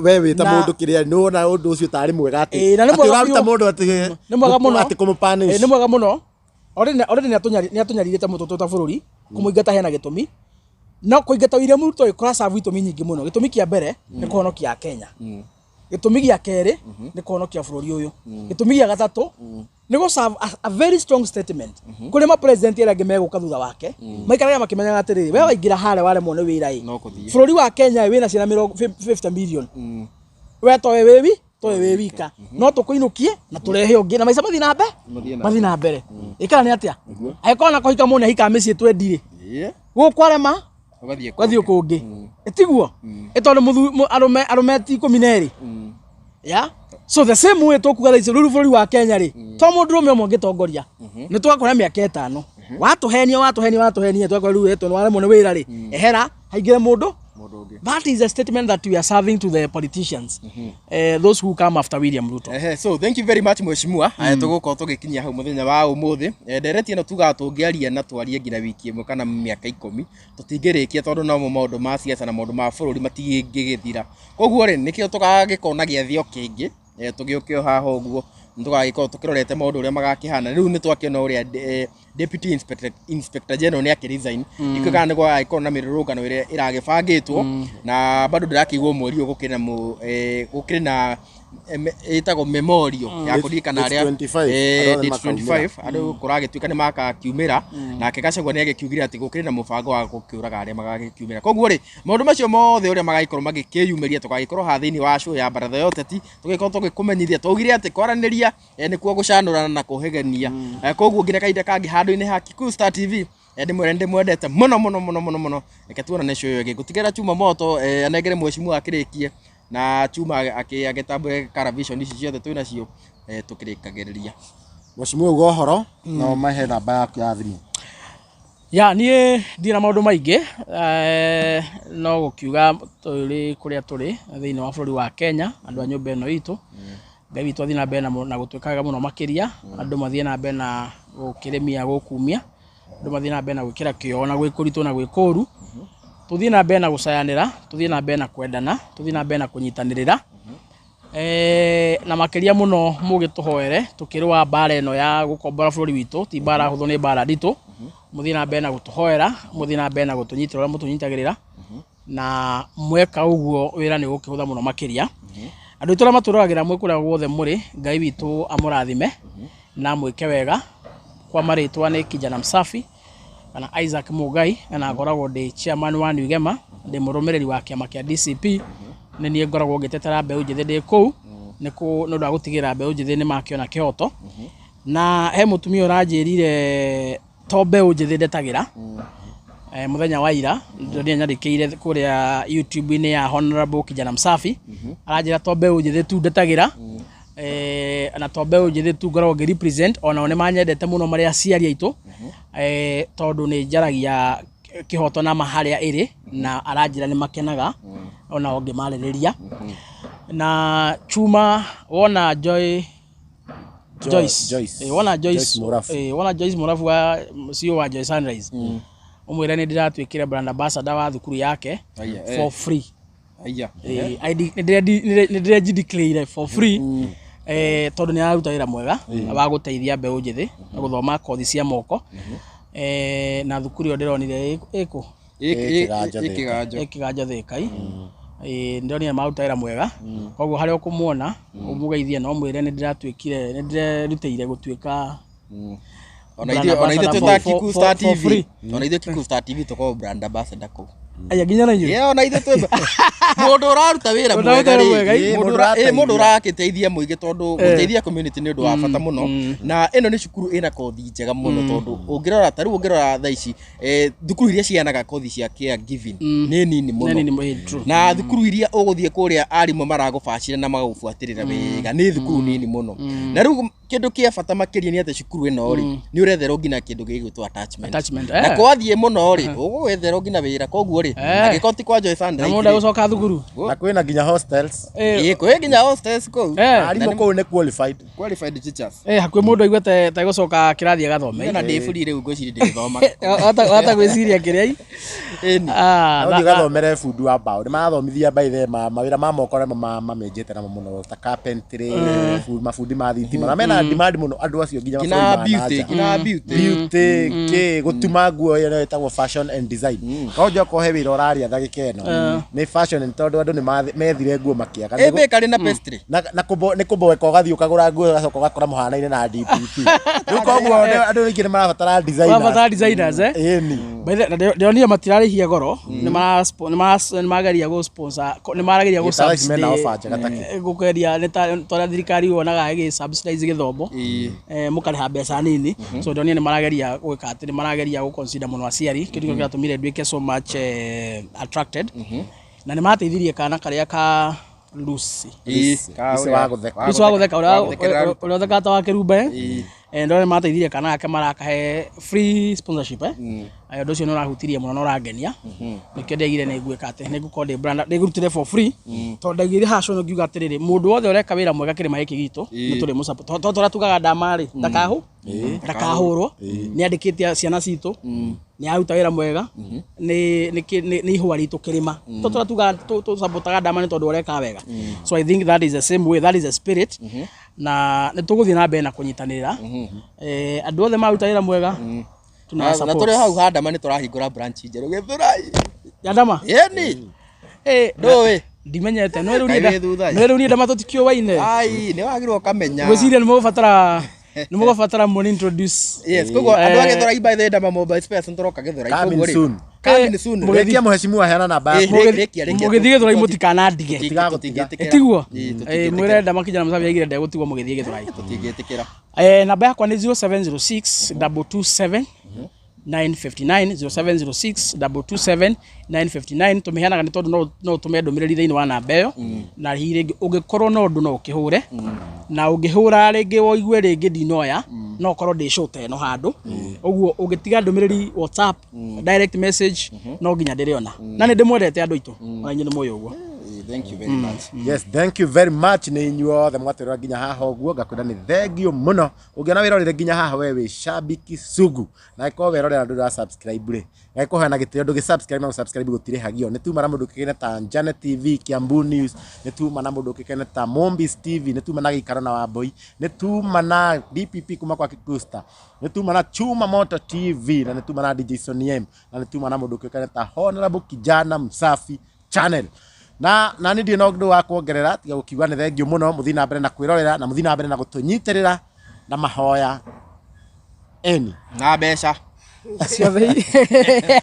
we wĩ ta Na- mũndũ kĩrĩa nĩwona ũndũ ũcio tarĩ mwega atĩ Ĩĩ, na nĩ atĩ mwega ũraruta biũ. mũndũ atĩ Nĩ mwega mũno. atĩ kũmũ-punish. Ĩĩ, nĩ mwega mũno. Already nĩ atũnyarirĩte mũtũ twĩ ta bũrũri. Kũmũingata hena gĩtũmi, no kũingata William Ruto ĩ kũracabu itũmi nyingĩ mũno. Gĩtũmi kĩa mbere nĩ kũhonokia Kenya, gĩtũmi gĩa kerĩ nĩ kũhonokia bũrũri ũyũ, gĩtũmi gĩa gatatũ nĩ gũ serve a very strong statement kũrĩ ma president arĩa angĩ megũka thutha wake, maikarage makĩmenyaga atĩrĩrĩ, we waingĩra harĩa waremwo nĩ wĩra ĩ, No kũthiĩ. bũrũri wa Kenya ĩ, wĩna ciana mĩrongo 50 million, we towe wĩ towe wĩ wika, no tũkũinũkie na tũrehe ũngĩ na maica mathiĩ na mbere. Mathiĩ na Mathiĩ na mbere. Ĩkara nĩ atĩa angĩkorwo na kũhika mũndũ nĩ ahikaga mĩciĩ twendi rĩ, gũkũ kwarema Ũgathiĩ ũgathiĩ kũngĩ, ĩtiguo ĩ, tondũ arũme ti 12. Yeah, so the same way tũkuga thaa ici rĩu bũrũri wa Kenya rĩ, to mũndũrũme ũmwe ũngĩtongoria, nĩ twakora mĩaka 5 watũhenia, watũhenia, watũhenia, twakora rĩu ĩtũ nĩ waremwo nĩ wĩra rĩ, ehera haingĩre mũndũ. Mũndũ ũngĩ. That is a statement that we are serving to the politicians, those who come after William Ruto. Ehe, so thank you very much mheshimiwa. Tũgũkorwo tũgĩkinyia hau mũthenya wa ũmũthĩ. Ndereti ĩno tugaga tũngĩaria na twarie nginya wiki ĩmwe kana mĩaka 10 tũtingĩrĩkia, tondũ nomo maũndũ ma siasa na maũndũ ma bũrũri matingĩgĩthira. Koguo rĩ, nĩkĩo tũgagĩkorwo na gĩathĩ o kĩngĩ, tũgĩũke o haha ũguo nĩ tũgagĩkorwo tũkĩrorete maũndũ ũrĩa magakĩhana. Rĩu nĩ twakĩona ũrĩa Deputy Inspector General nĩ akĩresign, ndikũĩ kana nĩ gwagĩkorwo na mĩrũrũngano ĩrĩa ĩragĩbangĩtwo, na bado ndĩrakĩigua mweri ũyũ gũkĩrĩ na gũkĩrĩ na Ĩtagwo memorial ya kũririkana Date arĩa 25, andũ othe date makaumĩra. 25 andũ kũragĩtuĩka nĩ makakiumĩra, nake Gachagua nĩ agĩkiugire atĩ gũkĩrĩ na mũbango wa gũkĩũraga arĩa magagĩkiumĩra. Koguo rĩ, maũndũ macio mothe ũrĩa magagĩkorwo magĩkĩyumĩria, tũgagĩkorwo haha thĩinĩ wa show ya Baratha ya Ũteti tũgĩkorwo tũgĩkũmenyithia. Twaugire atĩ kwaranĩria nĩkuo gũcanũrana na kũhĩgenia. Koguo nginya kahinda kangĩ handũ-inĩ ha Kikuyu Star TV, ndĩmwĩre ndĩmwendete mũno mũno mũno mũno mũno. Reke tuonane show ĩyo ĩngĩ. Ngũtigĩra Chuma moto, anengere mheshimiwa akĩrĩkie na Chuma agĩtambũre caravision ici ciothe twĩ nacio, tũkĩrĩkagĩrĩria. Mheshimiwa, uga ũhoro na ũmahe namba yaku ya thimũ. Ya niĩ ndirĩ na maũndũ maingĩ, no gũkiuga tũrĩ kũrĩa tũrĩ thĩinĩ wa bũrũri wa Kenya, andũ a nyũmba ĩno itũ, Ngai witũ athiĩ na mbere na gũtwĩka wega mũno makĩria, andũ mathiĩ na mbere na gũkĩrĩmia gũkumia, andũ mathiĩ na mbere na gwĩkĩra kĩo na gwĩ kũritũ na gwĩ kũru, tũthiĩ na mbere na gũcayanĩra, tũthiĩ na mbere na kwendana, tũthiĩ na mbere na kũnyitanĩrĩra, na makĩria mũno mũgĩtũhoere tũkĩrũa mbara ĩno ya gũkombora bũrũri witũ. Ti mbara hũthũ, nĩ mbara nditũ. Mũthiĩ na mbere na gũtũhoera, mũthiĩ na mbere na gũtũnyitĩra ũrĩa mũtũnyitagĩrĩra, na mweka ũguo wĩra nĩ ũgũkĩhũtha mũno makĩria. Andũ aitũ arĩa matũroragĩra mwĩ kũrĩa guothe mũrĩ, Ngai witũ amũrathime na amwĩke wega. Kwa marĩtwa nĩ Kijana Msafi kana Isaac Mugai, na ngoragwo ndĩ chairman wa New Gema, ndĩ mũrũmĩrĩri wa kĩama kĩa DCP. Nĩ niĩ ngoragwo ngĩtetera mbeũ njĩthĩ ndĩ kũu nĩ ũndũ wa gũtigĩrĩra mbeũ njĩthĩ nĩ makĩona kĩhoto. Na he mũtumia ũranjĩrire to mbeũ njĩthĩ ndetagĩra, mũthenya wa ira ndonire nyandĩkĩire kũrĩa YouTube-inĩ ya Honorable Kijana Msafi, aranjĩra to mbeũ njĩthĩ tu ndetagĩra, na to mbeũ njĩthĩ tu ngoragwo ngĩ represent, onao nĩ manyendete mũno marĩ aciari aitũ, tondũ nĩ njaragia kĩhoto na ma harĩa ĩrĩ, na aranjĩra nĩ makenaga onao ngĩmarĩrĩria. Na Chuma, wona Joy Joyce. Joyce. Wona Joyce. Joyce Murafu. Wona Joyce Murafu wa CEO wa Joy Sunrise, ũmwĩre nĩ ndĩratuĩkire brand ambassador wa thukuru yake Aya, eh. for free. Aya. Nĩ ndĩrenjideclare for free, tondũ nĩ araruta wĩra mwega wa gũteithia mbeũ njĩthĩ gũthoma kothi cia moko. Na thukuru ĩyo ndĩronire ĩkũ? Ĩ Kĩganjo Thĩka. Kĩganjo. Ĩ Kĩganjo Thĩka. Ndĩronire maruta wĩra mwega, koguo harĩa ũkũmuona ũmũgeithie na ũmwĩre nĩ ndĩratuĩkire, nĩ ndĩrerutĩire gũtuĩka Ona brand ithuĩ, ona ithuĩ ambassador twĩ ta for Kikuyu Star for TV, free. ona ithuĩ Kikuyu Star TV tũkoragwo brand ambassador kũu. Aya, nginya na inyuĩ? Yeah, ona ithuĩ twĩ mũndũ ũraruta wĩra Mũndũ mwega ũraruta wĩra rĩ, mwega, ĩ. mũndũ Mũndũ mũndũ ũrateithia. ũragĩteithia mũingĩ, tondũ gũteithia community nĩ ũndũ wa bata mũno, na ĩno nĩ cukuru ĩna kothi njega mũno, tondũ ũngĩrora ta rĩu, ũngĩrora thaa ici, thukuru iria ciheanaga kothi cia care giving nĩ nini mũno. Nĩ nini, true. Na thukuru iria ũgũthiĩ kũrĩa arimũ maragũbacĩra na magagũbuatĩrĩra wega nĩ thukuru nini mũno. Na rĩu kĩndũ kĩa bata makĩria nĩ atĩ cukuru ĩno rĩ, nĩ ũretherwo nginya kĩndũ gĩgwĩtwo attachment. Attachment, Na kwathiĩ mũno rĩ, ũgũgwetherwo nginya wĩra. Koguo rĩ, angĩkorwo ti kwa Joy Na Sunrise mũndũ rĩ, egũcoka thukuru. Na kwĩna nginya hostels. Ĩ, kwĩ nginya hostels kũu. Arimũ kũu nĩ qualified. Qualified teachers. Hakuhĩ mũndũ aigue ta egũcoka kĩrathi agathome. Na ndĩ free rĩu, ngwĩciria ndĩgĩthoma. Wata gwĩciria kĩrĩa. Ĩni. Ah, No thiĩ ũgathomere bundi wa mbaũ, nĩ marathomithia by the mawĩra ma moko nĩmo mamĩnjĩte namo mũno, ta carpentry, mabundi ma thitima, na mena demand mũno andũ acio nginya Nginya mabũrũri ma beauty, nanja. nginya beauty. Beauty kĩ gũtuma nguo ĩyo nĩyo ĩtagwo fashion and design. Korwo njoka he wĩra ũraria ndagĩka ĩno nĩ fashion and, tondũ andũ nĩ methire nguo makĩaga. Ĩ, bakery na pastry. Na nĩ kũboeka, ũgathiĩ ũkagũra nguo, ũgacoka ũgakora mũhanaine na DPP. Rĩu koguo andũ aingĩ nĩ marabatara designers. Marabatara designers, eh? Ĩni. By the, na ndĩronire matirarĩhia goro, nĩ mageria gũ sponsor, nĩ marageria gũ Ĩ, ta thaa ici mena subsidy- offer njega ta kĩ. Gũkeria nĩ ta ũrĩa thirikari wonaga ĩgĩ subsidize gĩthomo, mũkarĩha mbeca nini. So ndĩronire nĩ marageria gwĩka atĩ nĩ marageria gũ consider mũno aciari. Kĩndũ kĩo kĩratũmire nduĩke so much attracted, na nĩ mateithirie kana karĩa ka Lucy. Ĩ, Lucy wa gũtheka. Lucy wa gũtheka, wa gũthekerera. Ũrĩa ũthekaga ta wa kĩrumba. Ndĩrona nĩ mateithirie kana gake, marakahe free sponsorship. Ũndũ ũcio nĩ ũrahutirie mũno na ũrangenia. Nĩkĩo ndĩaigire nĩ ngwĩka atĩ nĩ ngũkorwo ndĩ brand, nĩ ngũrutire for free, tondũ ndaigire haha show ngiuga atĩrĩrĩ, mũndũ wothe ũreka wĩra mwega kĩrĩma gĩkĩ gitũ nĩ tũrĩ mũsupport, tondũ tũrĩa tugaga ndama rĩ ndakahũrwo, nĩ andĩkĩte ciana citũ, nĩ aruta wĩra mwega, nĩ ihũa ritũ kĩrĩma, tondũ tũrĩa tugaga tũsupportaga ndama nĩ tondũ ũreka wega. So I think that is the same way, that is the spirit, na nĩ tũgũthiĩ na mbere na kũnyitanĩra. Andũ othe maruta wĩra mwega tuna Na support. tũrĩ hau handama nĩ tũrahingũra branch njerũ Gĩthũrai. Ya ndama. Ĩni. Ndũĩ. Ndimenyete no rĩu Kaĩ niĩ wĩ thutha-ĩ? no rĩu niĩ ndama tũtikĩũwaine. Ai, nĩ wagĩrĩirwo ũkamenya. Ngwĩciria nĩ mũgũbatara nĩ mũgũbatara mũni introduce. Yes, koguo andũ a Eh, Gĩthũrai, by the way, Ndama Mobile Spares nĩtũroka Gĩthũrai. Coming Koguo rĩ, soon. Coming soon. Rĩkia mũheshimiwa, heana namba Eh, yaku. rĩkia, rĩkia. Mũgĩthiĩ Gĩthũrai mũtikanandige. Tũtigagũtiga. Tũtingĩtĩkĩra. Tiguo? Ĩ, Eh, tũtingĩtĩkĩra. mwĩre Ndama kijana msafi aigire ndegũtigwo mũgĩthiĩ Gĩthũrai. Tũtingĩtĩkĩra. Namba yakwa nĩ 0706 227 959, 0706 227 959. Tũmĩheanaga nĩ tondũ no ũtũme ndũmĩrĩri thĩinĩ wa namba ĩyo, na hihi rĩngĩ ũngĩkorwo na ũndũ no ũkĩhũre, na ũngĩhũra rĩngĩ woigue rĩngĩ ndinoya, no ũkorwo ndĩ show ta ĩno handũ ũguo. Ũngĩtiga ndũmĩrĩri WhatsApp direct message, no nginya ndĩrĩona, na nĩ ndĩmwendete andũ aitũ, ona inyuĩ nĩ mũĩ ũguo. Eh, thank you very much. Yes, thank you very much nĩ inyuothe mwatwĩrora nginya haha ũguo, ngakwĩra nĩ thengio mũno. Ũngĩona wĩrorere nginya haha, we wĩ shabiki sugu, na ĩkorwo werorera ndũra subscribe rĩ, ngagĩkũhoya na gĩtĩo ndũgĩ subscribe, na gũ-subscribe gũtirĩhagio. Nĩ tuma na mũndũ ũkĩkene ta Njane TV, Kiambu News, nĩ tuma na mũndũ ũkĩkene ta Mombis TV, nĩ tuma na Gĩikaro na Wambui, nĩ tuma na DPP kuma kwa Kigusta, nĩ tuma na Chuma Moto TV, na nĩ tuma na DJ Sonny M, na nĩ tuma na mũndũ ũkĩkene ta Honorable Kijana Msafi Channel. Na nĩ ndirĩ na ũndũ wa kuongerera tiga gũkiuga nĩ thengio mũno. Mũthiĩ na mbere na kwĩrorera, na mũthiĩ na mbere na gũtũnyitĩrĩra na mahoya eni Na mbeca. Ciothe.